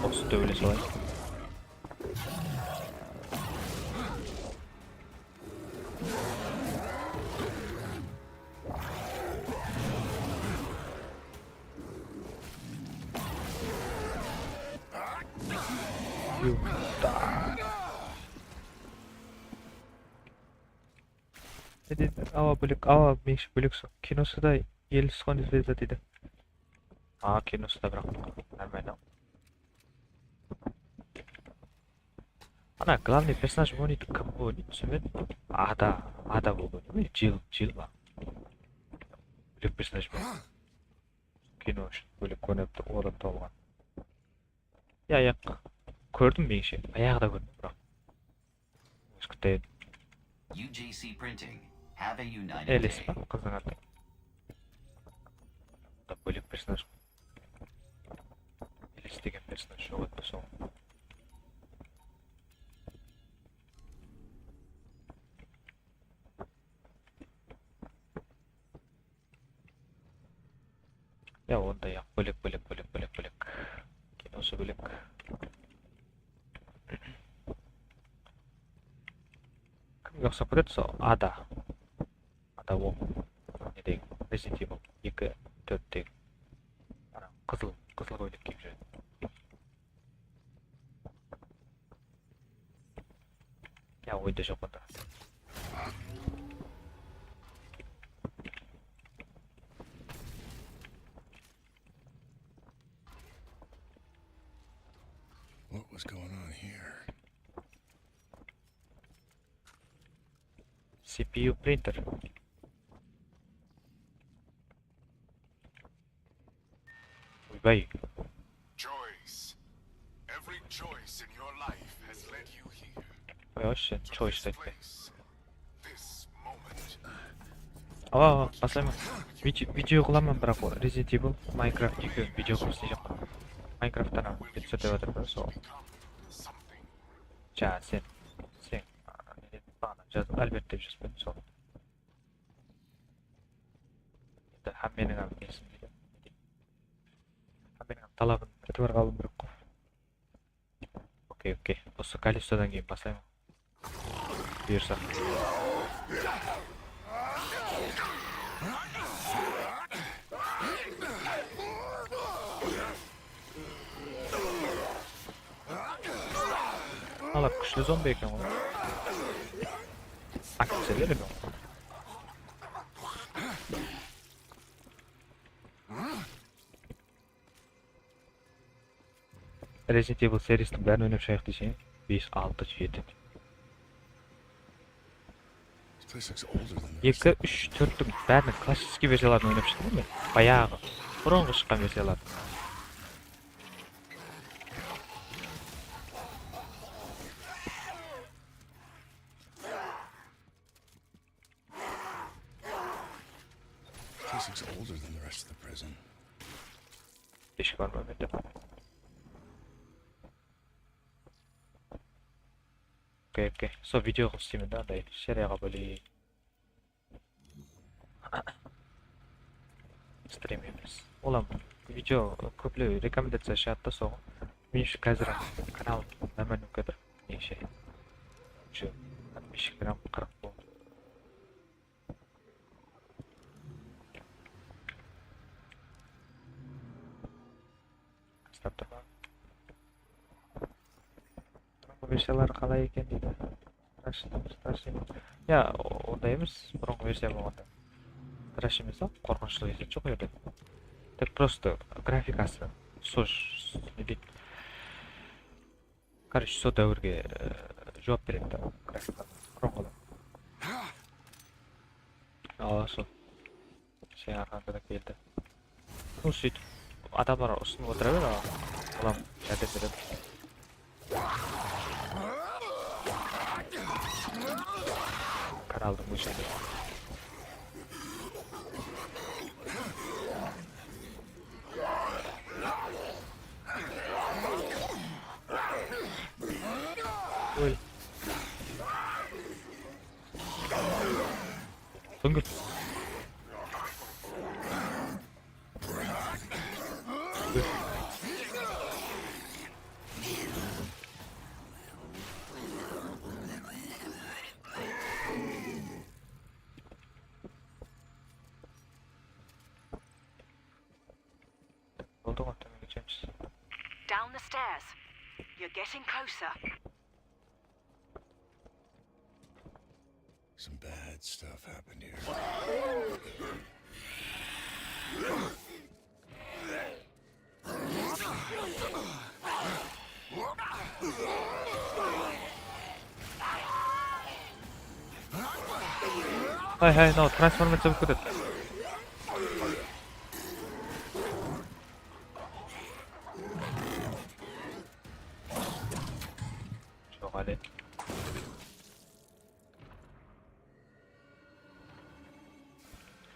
Usı tóbele solay. Ne dedi? Awa, bólek, awa, menimshe bólek sol. Kinosı da elli sxon zvezda deydi. A, kinosı da, biraq, нормально. Ana, главный персонаж oynaydı, kim bu, ne túsinbedim. Ada, Ada boldı, ne, Jill, Jill ba? Bólek personaj ba? Kino ushın bólek kórinip tur, odan tabılǵan. Ya, ya, kórdim, menimshe, bayaǵıda kórdim, biraq. Ózi kútedi. U J C Printing, have a United Elis Day. Ba, qızdıń atı? Da bólek personaj. Elis degen personaj joq edi soǵan. Ya, onda ya, bólek, bólek, bólek, bólek, bólek. Kinosı bólek. Kimge uqsap ketedi sol? Ada. Ada, o, ne deyik, Resident Evil eki, tórttegi. Ana, qızıl, qızıl kóylek kiyip júredi. Ya, oyda joq onda. What was going on here? C P U printer. Oybay. Choice. Every choice in your life has led you here. Oy, sen choice aytpay. Awa, awa, baslayman. Video, video qılaman, biraq o Resident Evil, Minecraft ekewi video qılıp isleyjaqpan. Minecrafttan ham video túsir dep atır da, sol. Ja, sen, sen, a, ne dedim, baǵana jazıp, Albert dep jazıp qoydım, sol. Endi hámmeniń ham nesin deydi. Hámmeniń ham talabın itibarǵa alıwım kerek ǵoy. Okey, okey. Usı Kalipsodan keyin baslayman. Buyırsa. Alar kúshli zombi eken ǵoy. Akitseler eken ǵoy. Resident Evil seriyasınıń bárin oynap shıǵayıq deyseń, bes, altı, jeti. Eki, úsh, tórttiń báriniń klassiskiy versiyaların oynap shıqtım men. Bayaǵı, burınǵı shıqqan versiyaların. This looks older than the rest of the prison. Eshik bar ma mende? Okey, okey. Sol video qılıp isleymen da, anday seriyaǵa bóleyik. Stream emes. Ol ham video kóplew rekomendaciya shıǵadı da soǵan. Men ushın házir kanal normalnıy ketip, neshe. Ushı podpischikler ham qırq boldı. Astap turma. Bul versiyaları qalay eken deydi. Страшный, страшный. Ya, o-, onday emes, burınǵı versiya bolǵanda. Страшный emes, qorqınıshlı esi joq erde. Tek prosto grafikası, sol, ne deydi? Короче, sol dáwirge, e, juwap beredi da, grafika. Burınǵılar. Awa, sol. Sen arqańda da keldi. Bul sóytip adamlar usınıp otıra ber, aǵa. Olam járdem beredi. Kanaldıń óshirdi. Ól. Dóngil. Boldı ǵoy, tómenge túsemiz. Down the stairs. You're getting closer. Some bad stuff happened here. Hay, hay, mınaw transformaciya bolıp ketedi. Joq, ále.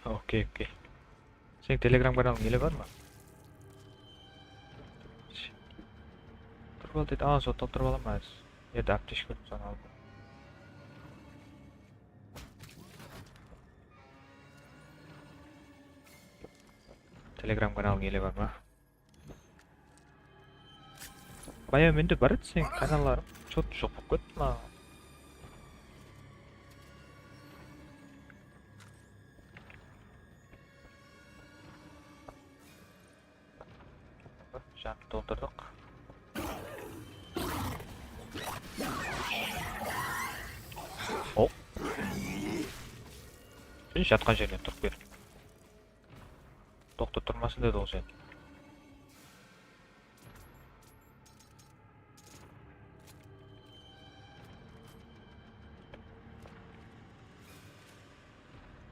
Okey, okey. Seniń Telegram kanalıń ele bar ma? Turıp al deydi. Aa, sol toltırıp alaman házir. Erde aptechka, sonı al. Telegram kanalıń ele bar ma? Baya mende bar edi seniń kanallarıń, что-то joq bolıp ketti maǵan. Jandı toldırdıq. Hop. Sen jatqan jerinen turıp ket. Toqta, turmasın dedi ol sen.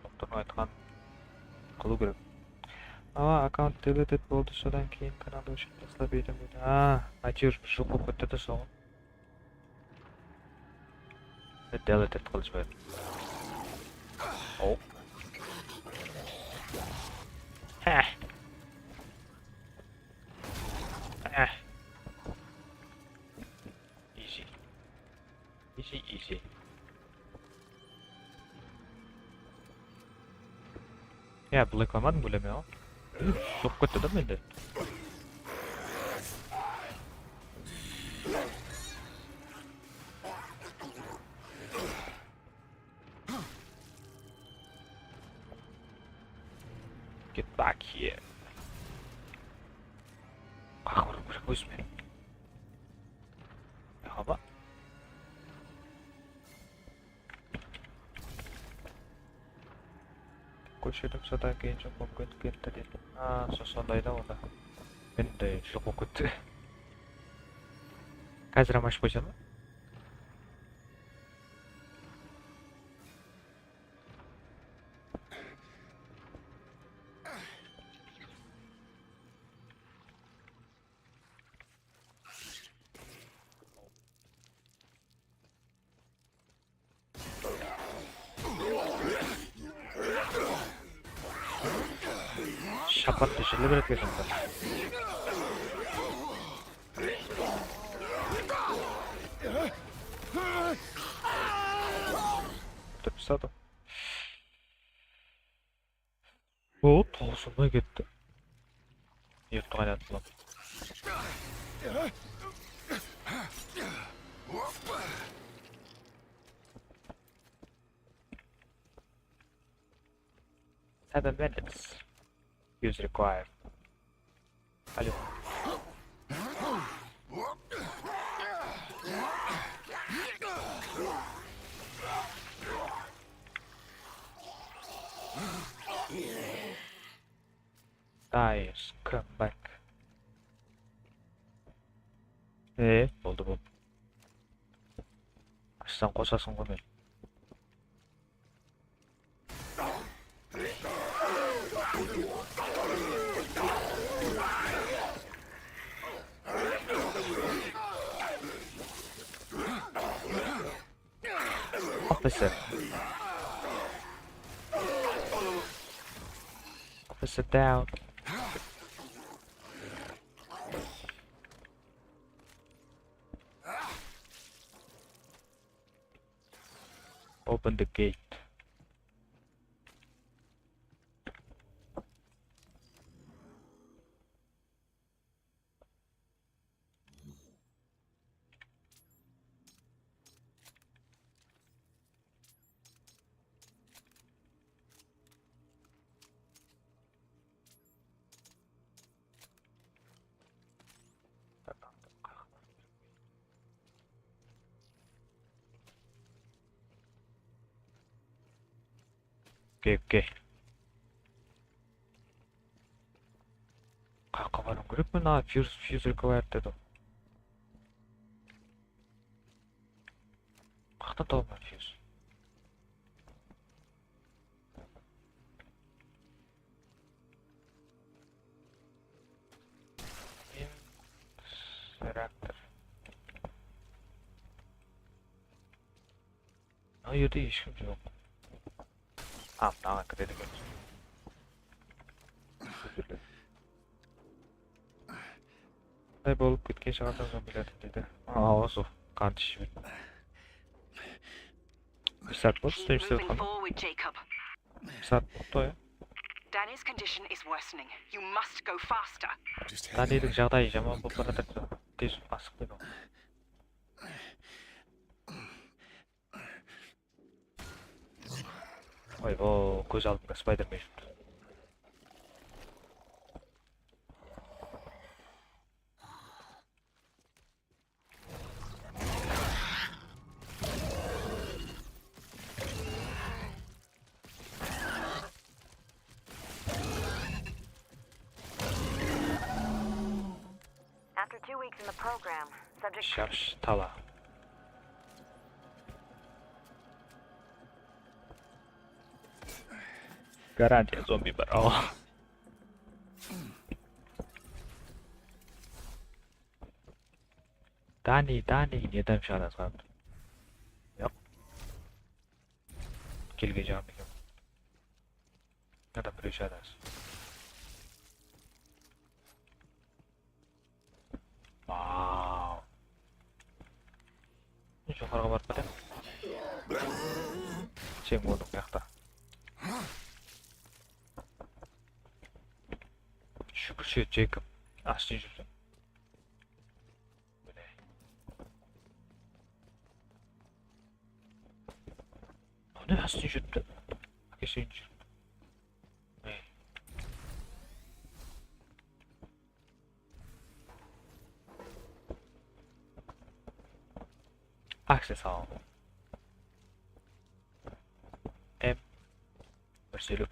Doktordıń aytqanın qılıw kerek. Awa, akkaunt deleted boldı, sodan keyin kanaldı óshirip taslap edim dedi. A, áytewir joq bolıp ketti de soǵan. Deleted qılıp jiberdim. Oh. Easy, easy. Ya, blacklamadım, óleme al. Joq, ketti da mende. Get back here. Qaqırıp kirip ózime. Haba. Kóshedim, sodan keyin joq bolıp ketip ketti deydi. A, so-, sonday da onda. Men de joq bolıp ketti. Házir ham ashıp qoysa ma? Shapattı jıllı beredi ekensan. Turıp tasladı. O, tawsılmay ketti. Ertti qaynatıp. Seven minutes. Use required. Alo. Nice, come back. E, boldı, boldı. Ashsam qosasın ǵoy meni. Officer. Officer down. Open the gate. Okey, okey. Qayaqqa barıwım kerek men? A, fuse, fuse required dedi. Qayaqtan tabaman fuse? Reaktor. Mına jerde hesh kim joq. A, mınaǵan kiredi eken. Qanday bolıp ketken shıǵarsan zombilerdi, dedi. A, osı, qant iship. Bir saat boldı, islemey islemey otqanım. Moving forward, Jacob. Bir saat boldı ya. Danny's condition is worsening. You must go faster. Dannidiń jaǵdayı jaman bolıp baratır. Tez asıqpaydı ol. Oy, o, kóz aldımda Spider-Man júripti. After two weeks in the program, subject Shapshı tala. Garantiya zombi bar, awa. Dani, Dani, neden shıǵarasız? Yoq. Kelgen jaǵım eken. Adam birew shıǵarasız. Wow. Joqarıǵa barıp ketemiz. Sen boldıń bu jaqta. Shúkirshe, Jeykob. Ashıp júrseń. Mine. Mine, ashıp júripti. Ákesheyin júripti. Ey. Akse salam. M bir júz eliw.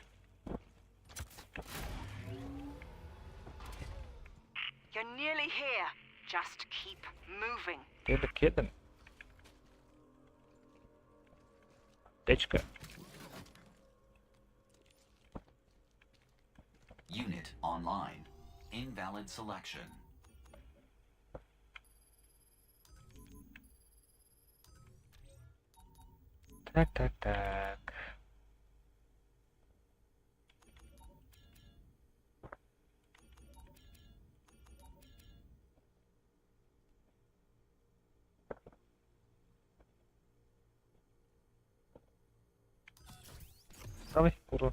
You're nearly here. Just keep moving. Keldik, keldim. Aptechka. Unit online. Invalid selection. Tak, tak, tak. Давай, ура.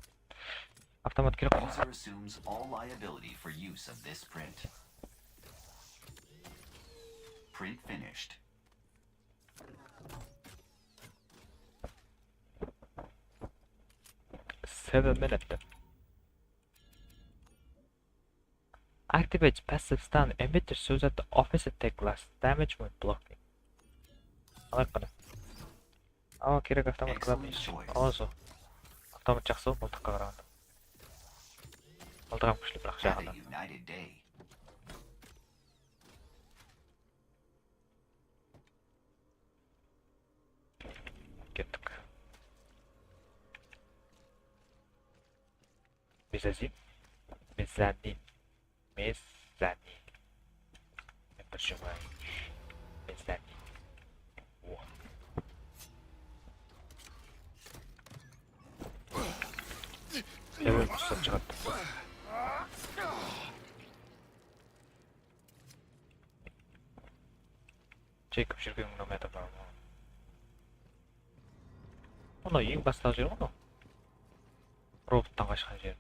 Avtomat kerek. User assumes all liability for use of this print. Print finished. Seven minute. Activate passive stun emitter so that the officer take less damage when blocking. Alayıq qana. Awa, kerek avtomat klavish. Awa, sol. Avtomat jaqsı ǵoy, mıltıqqa qaraǵanda. Mıltıq hám kúshli, biraq jaǵınan. Kettik. Mezazin. Mezzanin. Mezzanin. Men bir jumay. Mezzanin. O. Hemen usta çıkarttım. Jekip júrgen mınaw mıyaqta bar ma? Mınaw eń bastaǵı jer ǵoy mınaw. Robottan qashqan jer.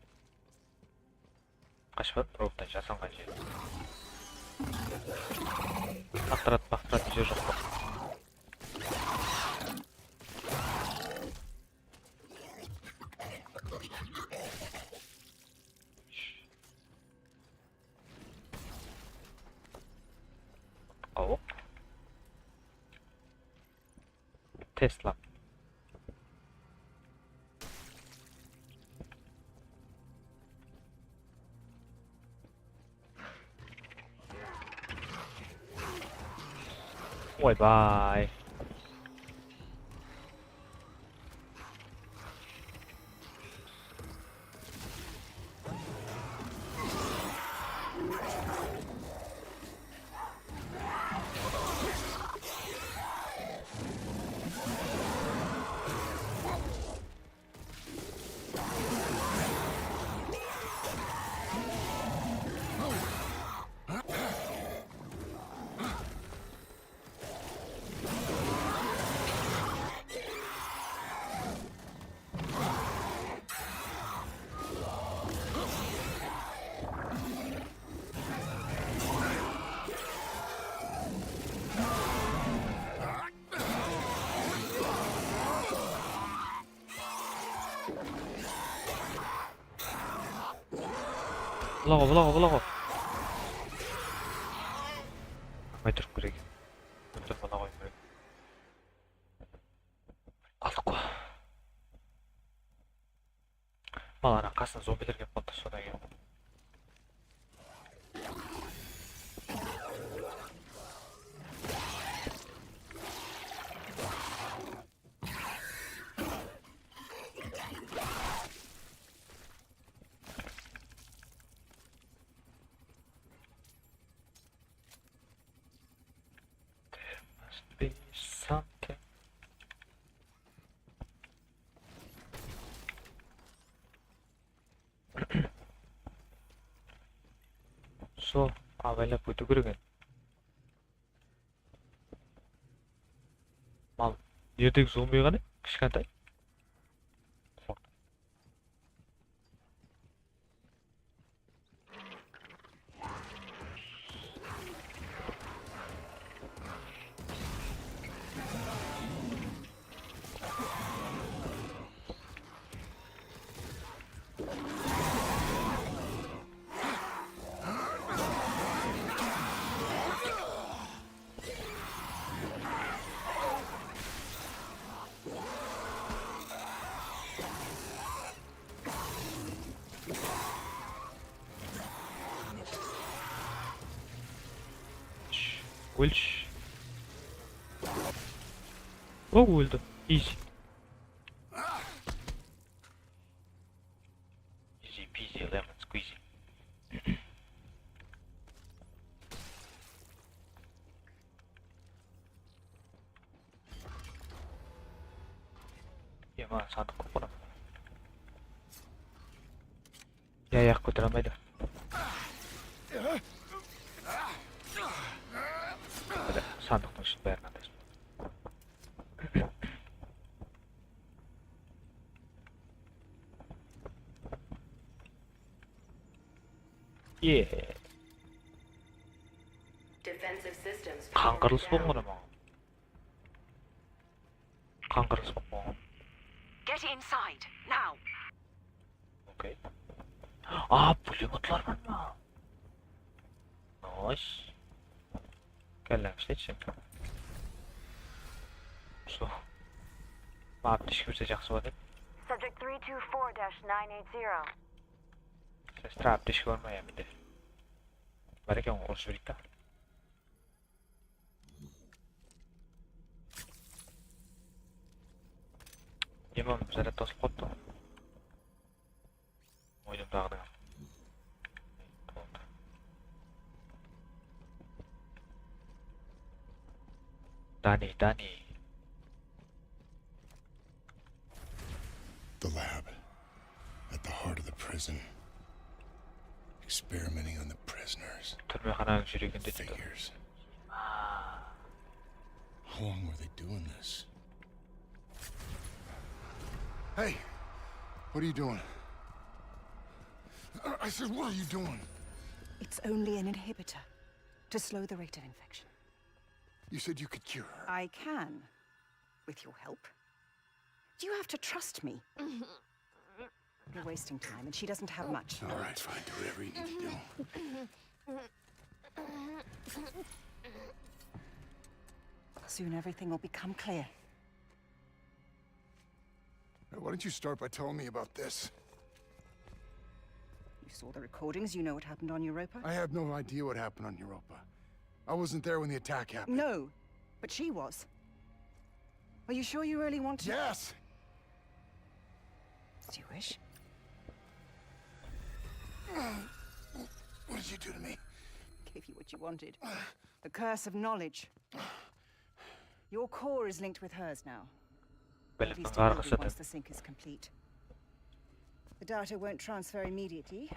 Qashıp atır, robottan jasırınǵan jer. Qaqtıradı, qaqtıradı, jer joq pa? Awıq. Tesla. Oybay. Bulaǵo, bulaǵo, bulaǵo. Almay turıp kerek. Turıp bulaǵo kerek. Aldıq ǵoy. Mal, ana qasına zombiler kelip qaldı, sodan keyin. There must be something. Sol, abaylap ótiw kerek edi. Mal, erdegi zombi ǵana, kishkentay. Ólshi. O, óldi. Easy. Easy peasy lemon squeezy. Ema, sandıq kóp qurap. Ya, ayaq kótere almaydı. Mine, sandıqtıń ishinde bárin aldasın. Ye. Defensive systems. Qanqırılıs bolǵan ǵoy maǵan. Qanqırılıs bolǵan. Get inside now. Okey. A, pulemyotlar bar ma? Nice. Kállam ishletshi. Usı. Maptı ishki berse jaqsı bolar edi. Subject three two four dash nine eight zero. Sestra aptechka bar ma ya mende? Bar eken ǵoy, urıp jibereyik ta. Demim zarad tosılıp qaptı. Oydım daǵı da. Dani, Dani. The lab, at the heart of the prison. Experimenting on the prisoners. Túrmexananıń júreginde dedi. Figures. How long were they doing this? Hey, what are you doing? I said, what are you doing? It's only an inhibitor to slow the rate of infection. You said you could cure her. I can, with your help. You have to trust me. You're wasting time, and she doesn't have much. All right, fine. Do whatever you need to do. Soon everything will become clear. Hey, why don't you start by telling me about this? You saw the recordings. You know what happened on Europa. I have no idea what happened on Europa. I wasn't there when the attack happened. No, but she was. Are you sure you really want to? Yes! Do you wish? What did you do to me? Gave you what you wanted. The curse of knowledge. Your core is linked with hers now. At least it will be once the sync is complete. The data won't transfer immediately,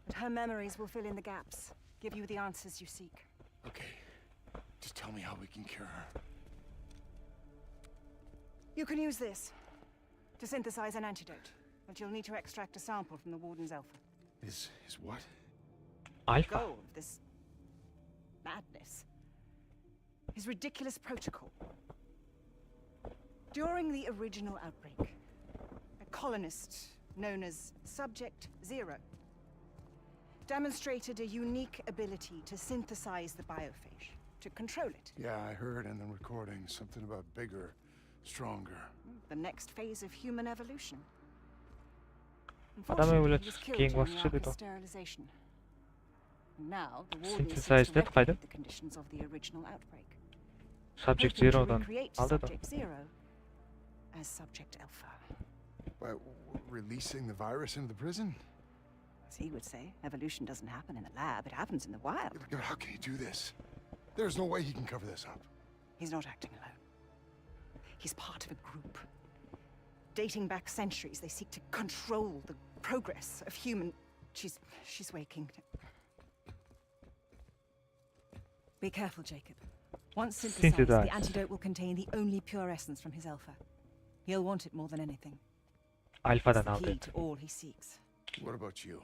but her memories will fill in the gaps, give you the answers you seek. Okay. Just tell me how we can cure her. You can use this to synthesize an antidote, but you'll need to extract a sample from the warden's alpha. Is, is what? Alpha. Goal of this madness, his ridiculous protocol. During the original outbreak, a colonist known as Subject Zero demonstrated a unique ability to synthesize the biophage, to control it. Yeah, I heard in the recording something about bigger, stronger. The next phase of human evolution. Adam Unfortunately, he was killed during the Ark sterilization. Now, the warden is seeking to replicate the conditions of the original outbreak. Synthesize dep qayda? Subject Zerodan aldı da. Hoping to recreate Subject Zero as Subject Alpha. By w-, releasing the virus into the prison? As he would say, evolution doesn't happen in the lab, it happens in the wild. But how can he do this? There's no way he can cover this up. He's not acting alone. He's part of a group. Dating back centuries, they seek to control the progress of human. She's, she's waking. Be careful, Jacob. Once synthesized, the antidote will contain the only pure essence from his alpha. He'll want it more than anything. Alfadan aldı. It's the key to all he seeks. What about you?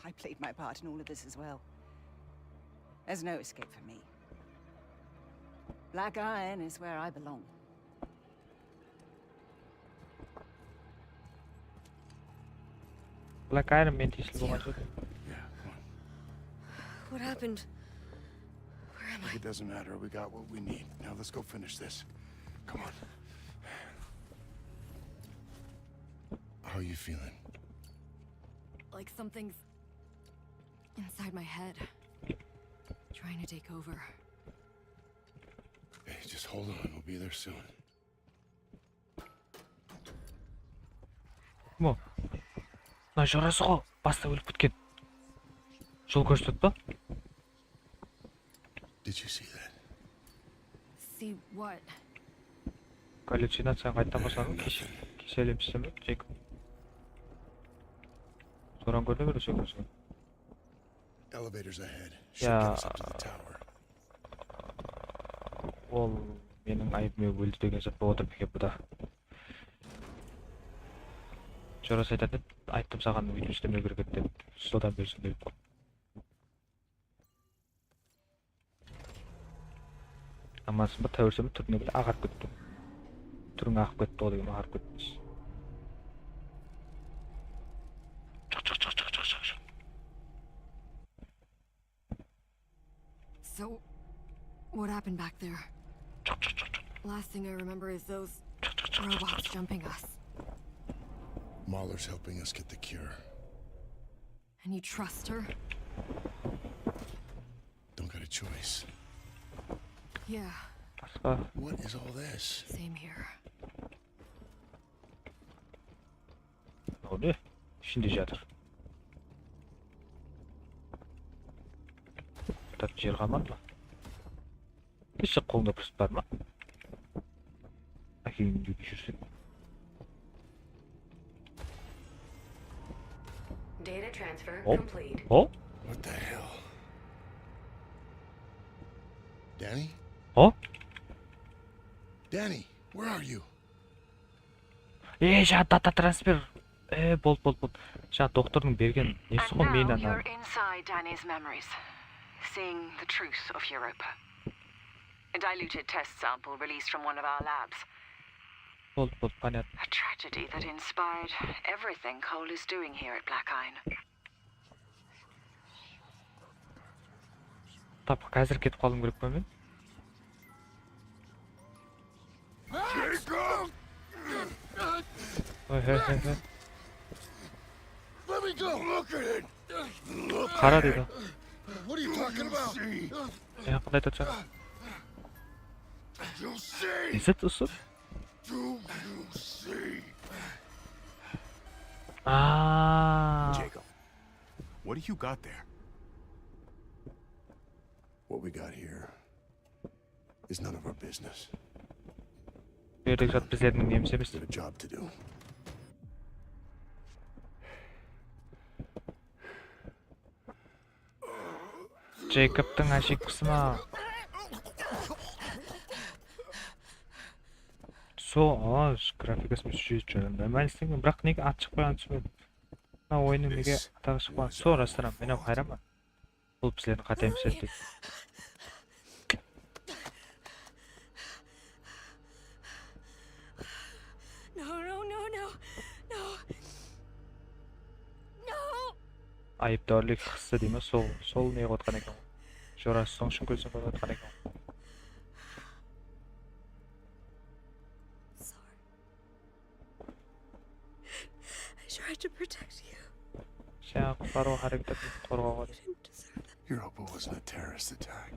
I played my part in all of this as well. There's no escape for me. Black Iron is where I belong. Black Iron men tiyisli bolǵan jerdi. Yeah, come on. What happened? Where am I? It doesn't matter. We got what we need. Now let's go finish this. Come on. How you feeling? Like something's inside my head. Trying to take over. Hey, just hold on. We'll be there soon. Kim o? Mına jorası ǵo, basta ólip ketken. Jol kórsetedi pa? Did you see that? See what? Gallyucinaciyań qayttan basladım. Kesh-, keshe álemsizsem, Jeyk. Soran kórdi bir sókirsin. Elevators ahead. Should get us up to the tower. Ol meniń ayıbıma óldi degen zat bolıp otır eken bu da. Jorası aytadı, ayttım saǵan, óytip islemew kerek edi dep, sodan bersin dep. Amansın ba, táwirsen be, túrine bir aǵarıp ketti. Túriń aǵıp ketti ǵo degen, aǵarıp ketpes. Shıq, shıq, shıq. So, what happened back there? Last thing I remember is those robots jumping us. Mahler's helping us get the cure. And you trust her? Don't got a choice. Yeah, Basqa. What is all this? Same here. O ne? Ishinde jatır. Tap jer qalmadı ma? Neshte qolında pırsıq bar ma? Ákeyin júrip júrseń. Data transfer Oh. Complete. O? What the hell? Danny? O? Danny, where are you? E, jańa data transfer. E, boldı, boldı, boldı. Jańa doktordıń bergen nesi ǵo, men Now ana. You're inside Danny's memories, seeing the truth of Europa. A diluted test sample released from one of our labs. Boldı, boldı, понятно. A tragedy that inspired everything Cole is doing here at Black Iron. Tap, házir ketip qalıwım kerek pa men? Jacob! Oy, hey, hey, hey. Let me go! Look at it! Qara, dedi. What are you talking about? Ya, qanday aytacaq? You see? Is it usı? Do you see? Aa. Jacob, what do you got there? What we got here is none of our business. Bu jerdegi zat bizlerdiń nemiz emes. Got a job to do. Jekobtıń áshekisi ma? So, a, grafikası menen sújet joylandı. Mánistengen, biraq nege at shıqpayǵanın túsinbedim. Mına oyınnıń nege ataǵı shıqpaǵan? So, rastan-aq, men hám hayranman. Bul bizlerdiń qátemiz edi. No, no, no, no, no. No. Ayıptorlik hissi deymi, sol, sol ne qıp otqan eken? Jorası soń ushın kúresiń qılıp otqan eken. Sorry. I tried to protect you. Sen qutqarıwǵa háreket ettim, qorǵawǵa. You didn't deserve that. Europa wasn't a terrorist attack.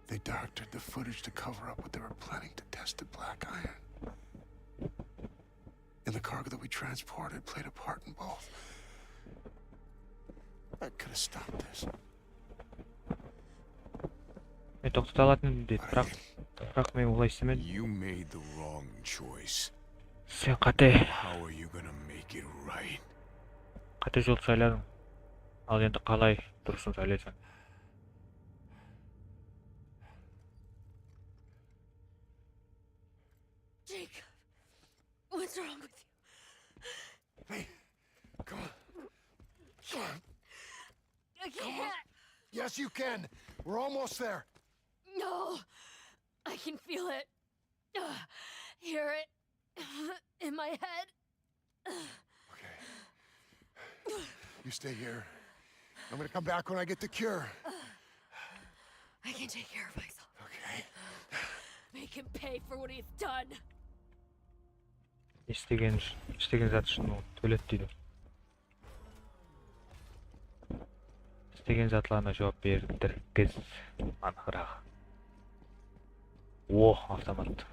They doctored the footage to cover up what they were planning to test at Black Iron. And the cargo that we transported played a part in both. I could have stopped this. Men toqtata alatın edim, dedi, biraq, biraq men olay istemedim. You made the wrong choice. Sen qáte, How are you gonna make it right? qáte jol sayladıń. Al endi qalay durısın saylaysań? Jacob, what's wrong with you? Hey, come on. Come on. I can't. Yes, you can. We're almost there. No, I can feel it. Ugh, hear it in my head. Okay. You stay here. I'm gonna come back when I get the cure. I can take care of myself. Okay. Make him pay for what he's done. Istegen, istegen zat ushın ol, tóledi deydi. Degen zatlarına juwap berdirgiz, anıǵıraǵı. Oh, avtomat.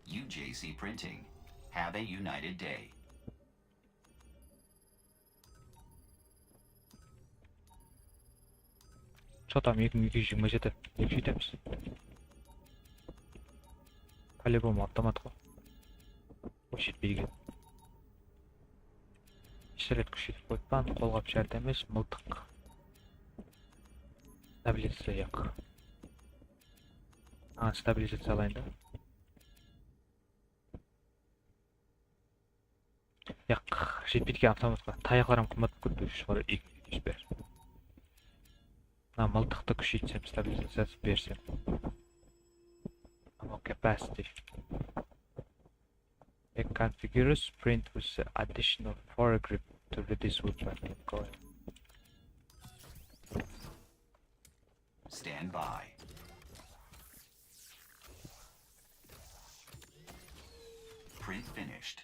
U J C Printing. Have a united day. Что там, eki mıń eki júz jigirma jeti. Ne kúsheytemiz? По-любому avtomat ǵoy. O jetpeydi eken. Pistolet kúsheytip qoyıppan, qolǵap járdem emes, mıltıq. Tablica yaq. A, stabilizaciya alayın da. Yaq, jetpeydi eken avtomatqa. Tayaqlar hám qımbat bolıp ketti, ushqara eki mıń bes júz ber. Mına mıltıqtı kúsheytsem, stabilizaciya bersem. Ammo capacity. It configures print with additional foregrip to reduce weapon recoil. Stand by. Print finished.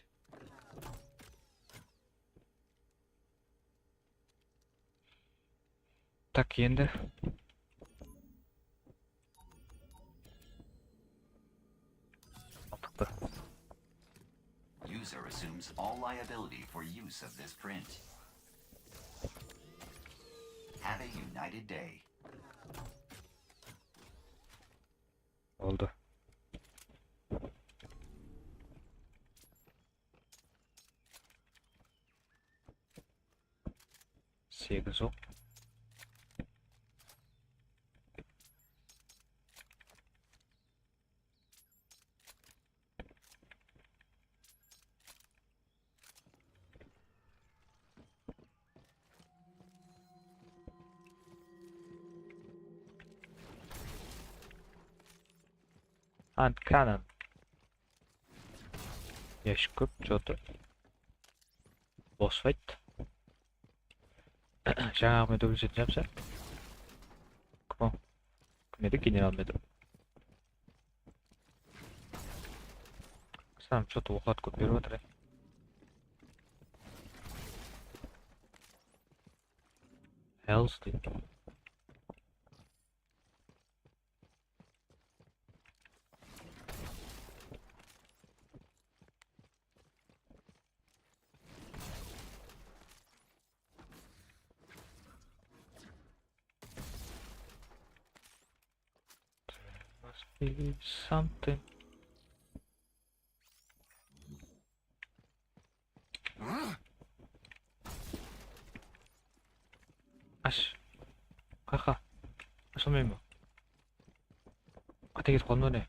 Tak, endi. Mantıqlı. User assumes all liability for use of this print. Have a united day. Oldı. Segiz oq. And cannon. Yashik kóp, что-то. Boss fight. Jańaǵı men dubl jetin japsa. Kim o? Kim edi? General Medov. Qısqam, что-то oqlar kóp berip atır, e. Health deydi. There must be something. Ash. Qaqa. Ashamayman. Qate ketip qaldım ba ne?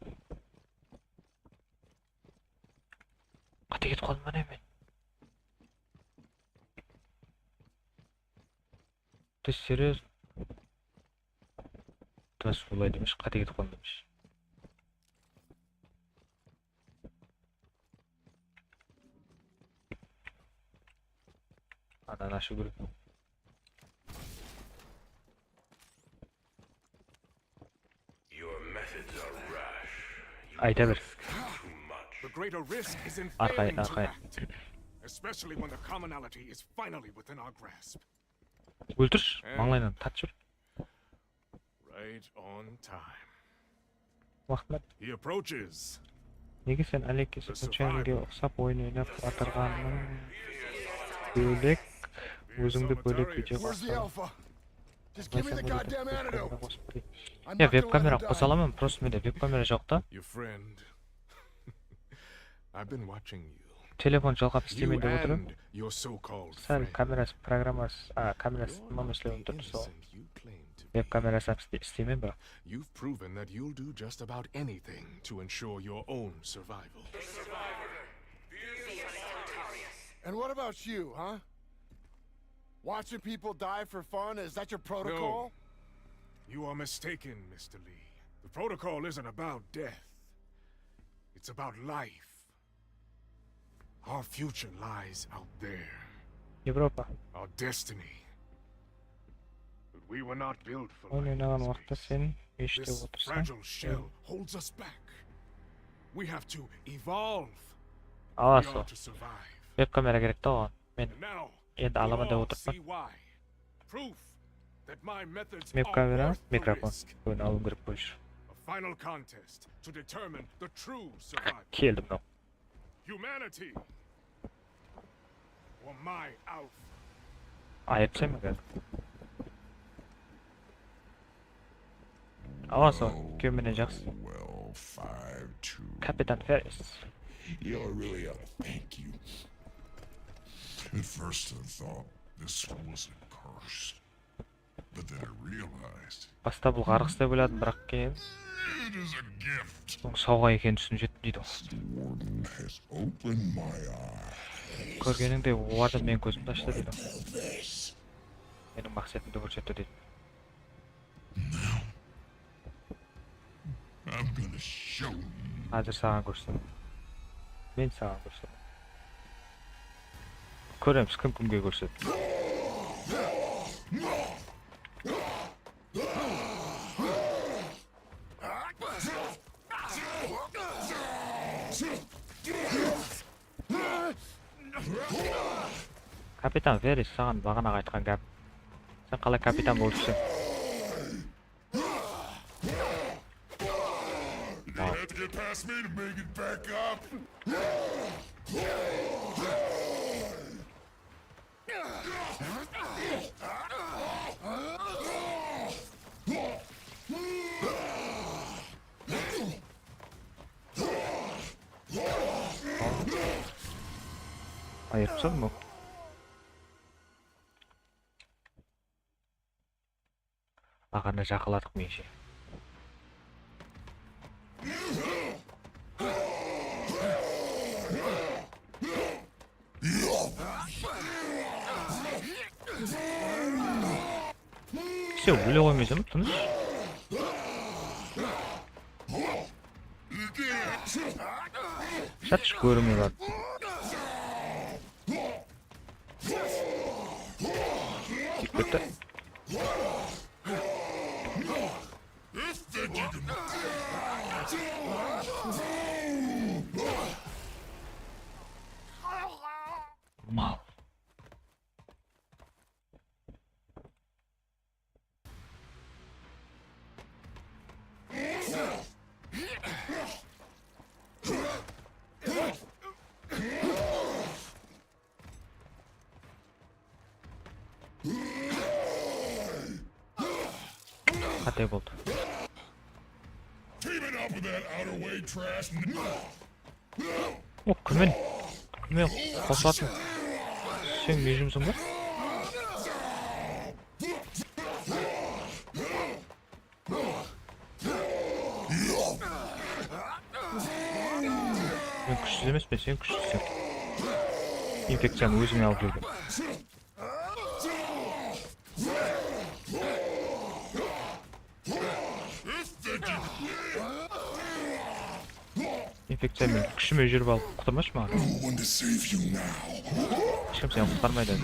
Qate ketip qaldım ba ne men? Ты серьёзно? Tıńısh, bulay demeshi, qate ketip qaldım demeshi. Ananı ashıw kerek. Ayta ber. The greater risk is in failing to act, especially when the commonality is finally within our grasp. Óltirshi, mańlayınan tartıp júr. Right on time. Waqıt. He approaches. Nege sen Alekey Sukachenige uqsap oyın oynap atırǵanıń bólek, ózińdi bólek videoǵa alsań? Just give me the goddamn antidote. Ya, web kamera qosa alaman, просто mende web kamera joq ta. Your friend. I've been watching you. Telefon jalǵap islemeyin dep otırman. Sál kamerası, programması, a, kamerası mınaman islep otır, sol. Web kamerası hám isle-, isleymen, biraq. You've proven that you'll do just about anything to ensure your own survival. And what about you, huh? Watching people die for fun, is that your protocol? No. You are mistaken, Mister Lee. The protocol isn't about death. It's about life. Our future lies out there. Evropa. Our destiny. But we were not built for life in space. Oyın oynaǵan waqıtta sen eshitip otırsań. This fragile shell holds us back. We have to evolve, Alasız. Web kamera kerek ta oǵan. Men endi alaman dep otırıppan. Web kamera, mikrofon. Búgin alıwım kerek bolıp júr. Keldim mınaw. Ayıp sayma házir. Awa, sol, kewmene jaqsı. Kapitan Ferris. You're really a thank you. At first I thought this was a curse. But then I realized. Basta bul ǵarǵıs dep oyladım, biraq keyin. It is a gift. Bunıń sawǵa ekenin túsinip jettim deydi ǵoy. This warden has opened my eyes. Kórgenińdey, o adam meniń kózimdi ashtı deydi. Meniń maqsetimdi kórsetti deydi. Now, I'm gonna show you. Házir saǵan kórseteyim. Men saǵan kórseteyim. Kóremiz, kim kimge kórsetedi. Kapitan Ferris, saǵan baǵanaǵı aytqan gáp. Sen qalay kapitan bolıp júrseń? You have to get past me to make it back up. Ayırıpsın mı? Aǵanı jaqıladıq menshe. Все, óle qoymaysań, tınısh. Jatshı, kórmey bar. Ketip ketti. Mal. Qáte boldı. Keeping up with that outer way trash. O, kúmen. Kúmen qosılatın. Sen ne jumısıń bar? Men kúshsiz emespen, sen kúshsizseń. Infekciyanı ózińe alıp júrgen. Infekciya menen kúshime júrip alıp qutqarmash maǵan. Hesh kim seni qutqarmaydı.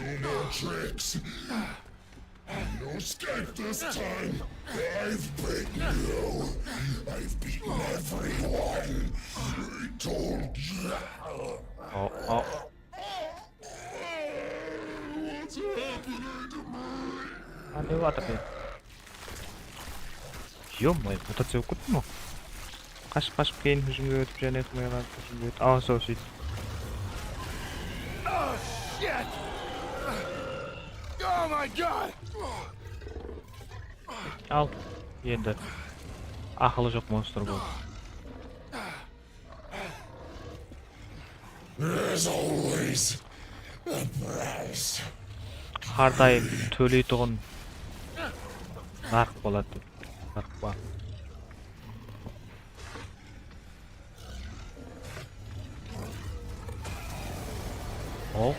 No escape this time. I've beaten you. I've beaten everyone. I told you. Al, al. A, ne boldı? Ё-моё, mutaciya bolıp ketti ǵoy. Qashıp-qashıp keyin hújimge ótip, jáne qılmay qaldı, hújimge ótip. Awa, sol sóyt. Oh, shit! Oh my God! Al, endi. Aqılı joq monstr boldı. There's always a price. Hár dayım tóleytuǵın narıq boladı. Narıq pa? Hop.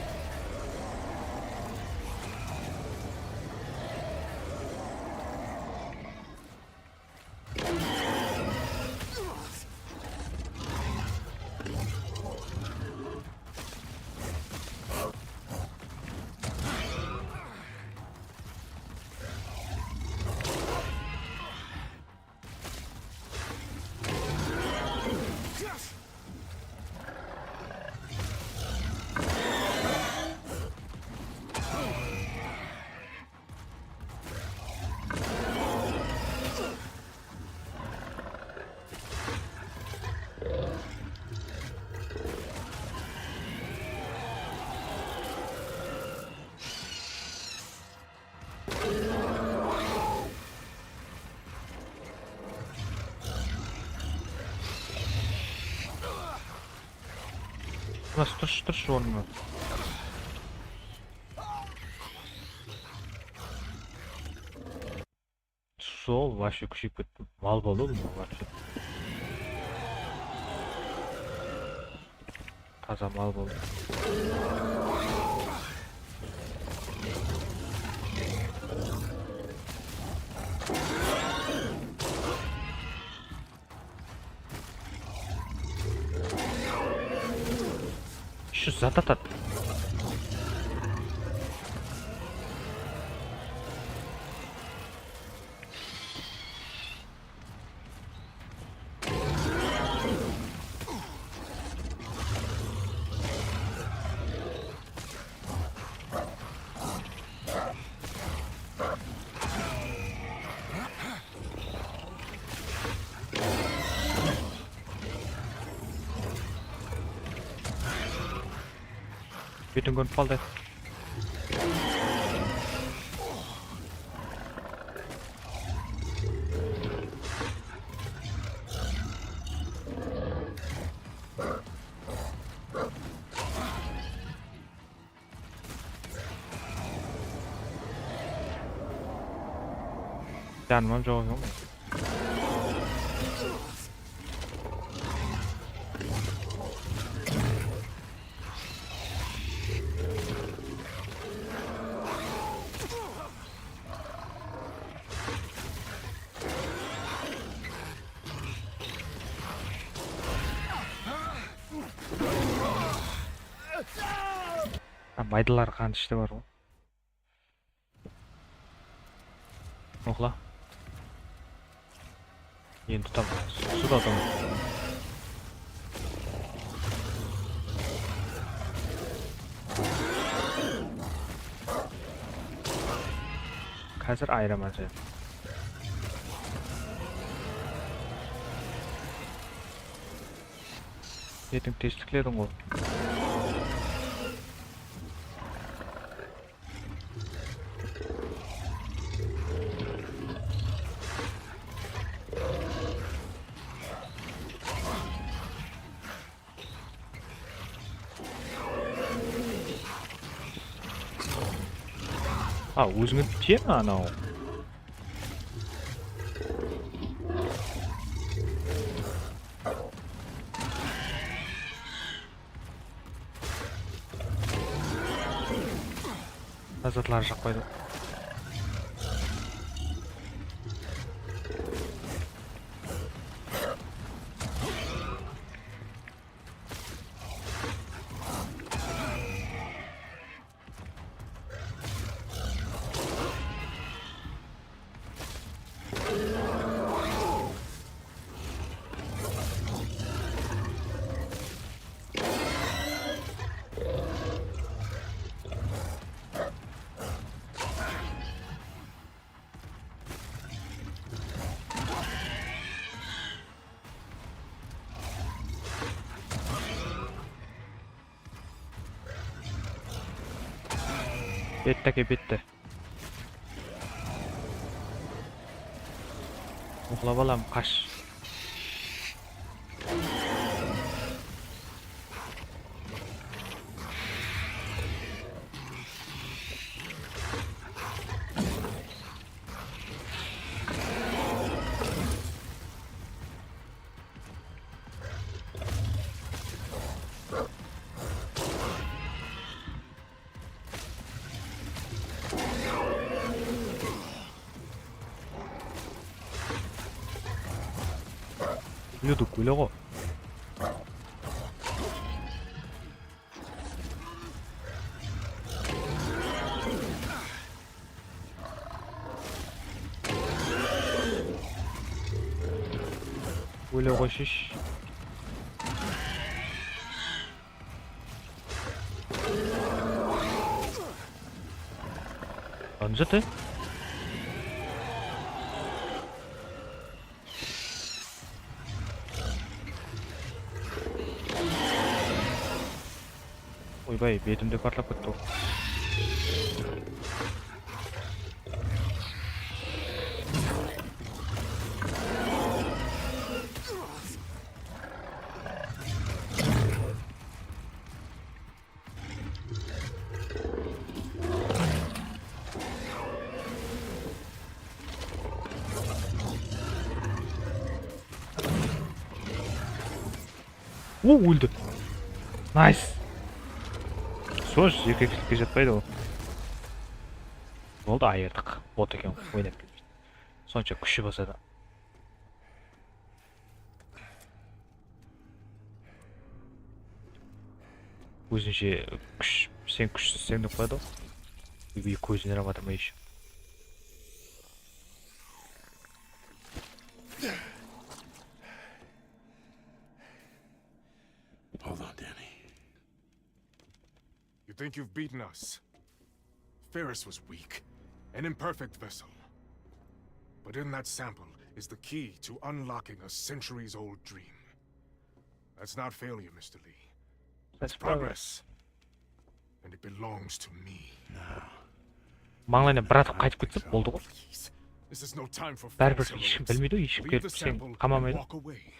Nasıl turshı, turshı ornına. Sol, вообще kúsheyip kettim. Mal boldı ol, вообще. Taza mal boldı. Şu zat atadı. Betiń kórinip qaldı. Janım joq eken. Ha, maydalar qanıshta bar ǵoy. Oqla. Endi tutaman. Suda tutaman. Házir ayıraman seni. Betiń tez tiklediń ǵoy. A, ózińe tiye me anaw? Zatlar jaqpaydı. Bitti aka, bitti. Uxla, balam, qash. Ублюдок, óledi ǵo. Óle qoyshısh. Anjatı. Oybay, betimde partlap ketti ol. O, óldi. Nice. Sol, erkekshikke jatpaydı ol. Boldı, ayırdıq. Bot eken, oynap kelmeydi. Sonsha kúshi bolsa da. Ózinshe kúsh, sen kúshsizseń dep qoyadı ǵoy. Eki kózinen alıp atırma ещё. Hold on, Danny. You think you've beaten us? Ferris was weak, an imperfect vessel. But in that sample is the key to unlocking a centuries-old dream. That's not failure, Mister Li. That's progress. And it belongs to me. Mańlayınan bir atıp qaytıp ketse boldı ǵoy. Please. This is no time for fancy words. Báribir hesh kim bilmeydi ǵoy, hesh kim kelip seni qamamaydı. Leave the sample and walk away.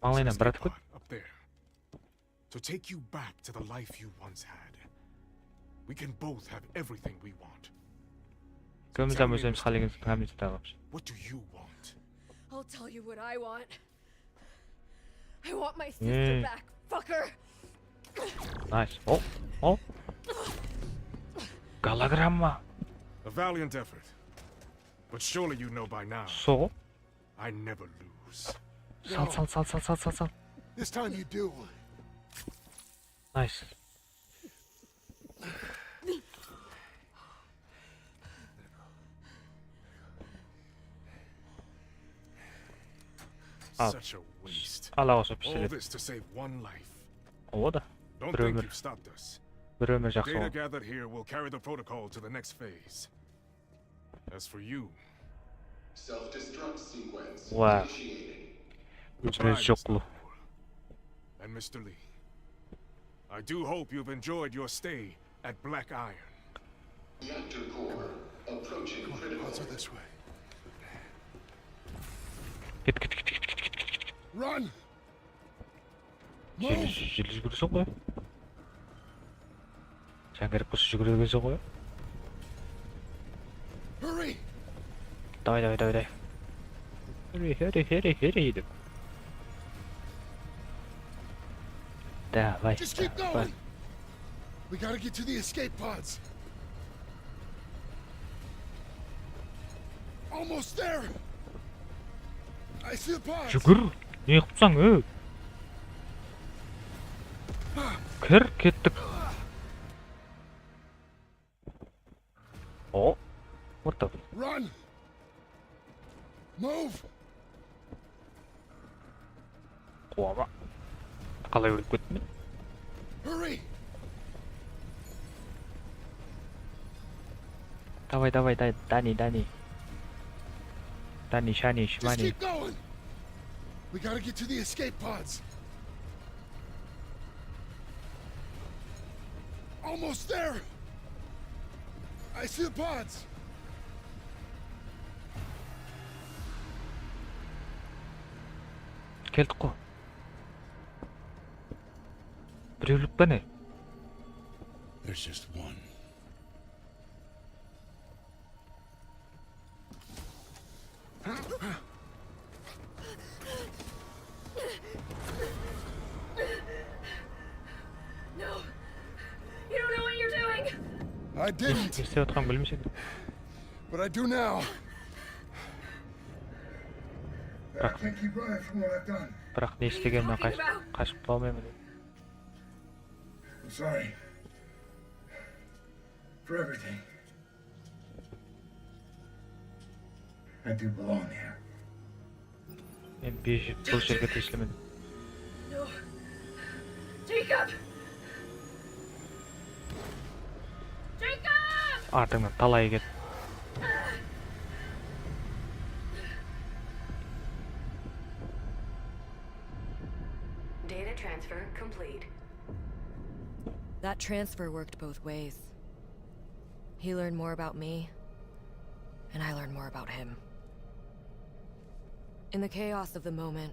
Mańlayınan bir atıp ket. There's an escape pod up there. To take you back to the life you once had. We can both have everything we want. Ekewimiz hám ózimiz qálegeniz qálegeniz. What do you want? I'll tell you what I want. I want my sister back, fucker. Nice. Oh, oh. Gologramma. A valiant effort. But surely you know by now. So? I never lose. Sal, sal, sal. This time you do. Nice. Al. Such a waste. Al, al, sol pistolet. All this to save one life. Owa da. Don't think you've stopped us. Bir ómir jaqsı. Data gathered here will carry the protocol to the next phase. As for you, self-destruct sequence initiated. Ózimiz joq qılıw. And Mister Li, I do hope you've enjoyed your stay at Black Iron. Reactor core approaching critical. Come on, this way. Ket, ket, ket. Run! Jelde, jelde júgirse ǵoy. Jáńgerek bolsa júgiredi ekensiń ǵoy. Hurry! Davay, davay, davay, davay. Hurry, hurry, hurry, hurry dep. Davay, davay. Just keep going. We gotta get to the escape pods. Almost there. I see the pods. Júgir, ne qıpsań, ey? Kir, kettik. O, what the? Run. Move. Quwama. Qalay ólip kettim men? Hurry! Davay, davay, da-, Dani, Dani. Dani, Shani, Shimani. Just keep going. We gotta get to the escape pods. Almost there. I see the pods. Keldik ǵo. Birewlik pa ne? There's just one. No. You don't know what you're doing. I didn't. Ne islep atqanımdı bilmese de. But I do now. Biraq, I can't keep running from what I've done. Biraq ne istegenimnen qashıp, qashıp qala almayman. I'm sorry. For everything. I do belong here. Men bul jerge tiyislimen. No. Jacob! Jacob! Artıńnan talay ket. Data transfer complete. That transfer worked both ways. He learned more about me, and I learned more about him. In the chaos of the moment,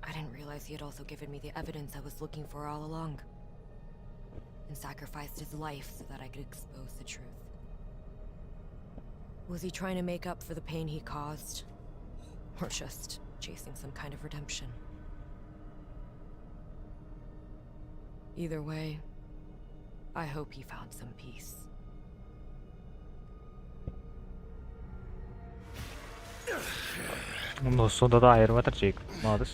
I didn't realize he had also given me the evidence I was looking for all along, and sacrificed his life so that I could expose the truth. Was he trying to make up for the pain he caused, or just chasing some kind of redemption? Either way, I hope he found some peace. Mına sonda da ayırıp atır Jeyk. Maladec.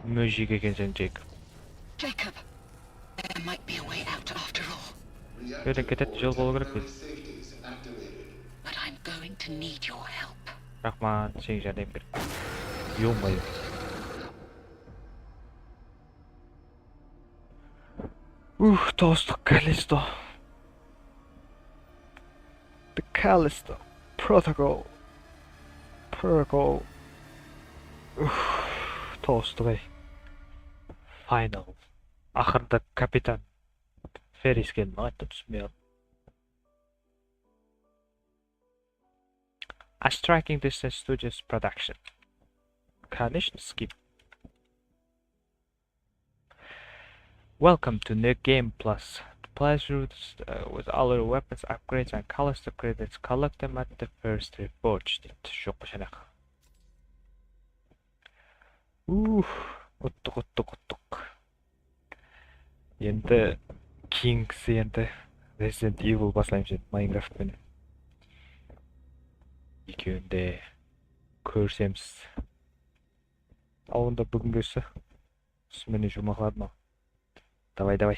Mújik ekenseń, Jeyk. Jacob, there might be a way out after all, Júrek ketedi, jol bolıw kerek bizde. but I'm going to need your help. Raxmat, seniń járdem kerek. Ё-моё. Uh, tostıq, Callisto. The Callisto Protocol. Protocol. Uf, tostıq ey. Final. Aqırında kapitan Ferris keldi, ne ayttı, túsinbey qaldım. A Striking Distance Studios production. Конечно, skip. Welcome to New Game Plus. The playthroughs uh, with all your weapons, upgrades, and Callisto credits. Collect them at the first Reforged. Deydi. Joq pa shanaq. Uh, uttıq, uttıq, uttıq. Endi keyingisi endi Resident Evil baslaymız endi Minecraft penen. Ekewin de kórsemiz. Al onda búgingi usı. Usı menen juwmaqladım al. Davay, davay.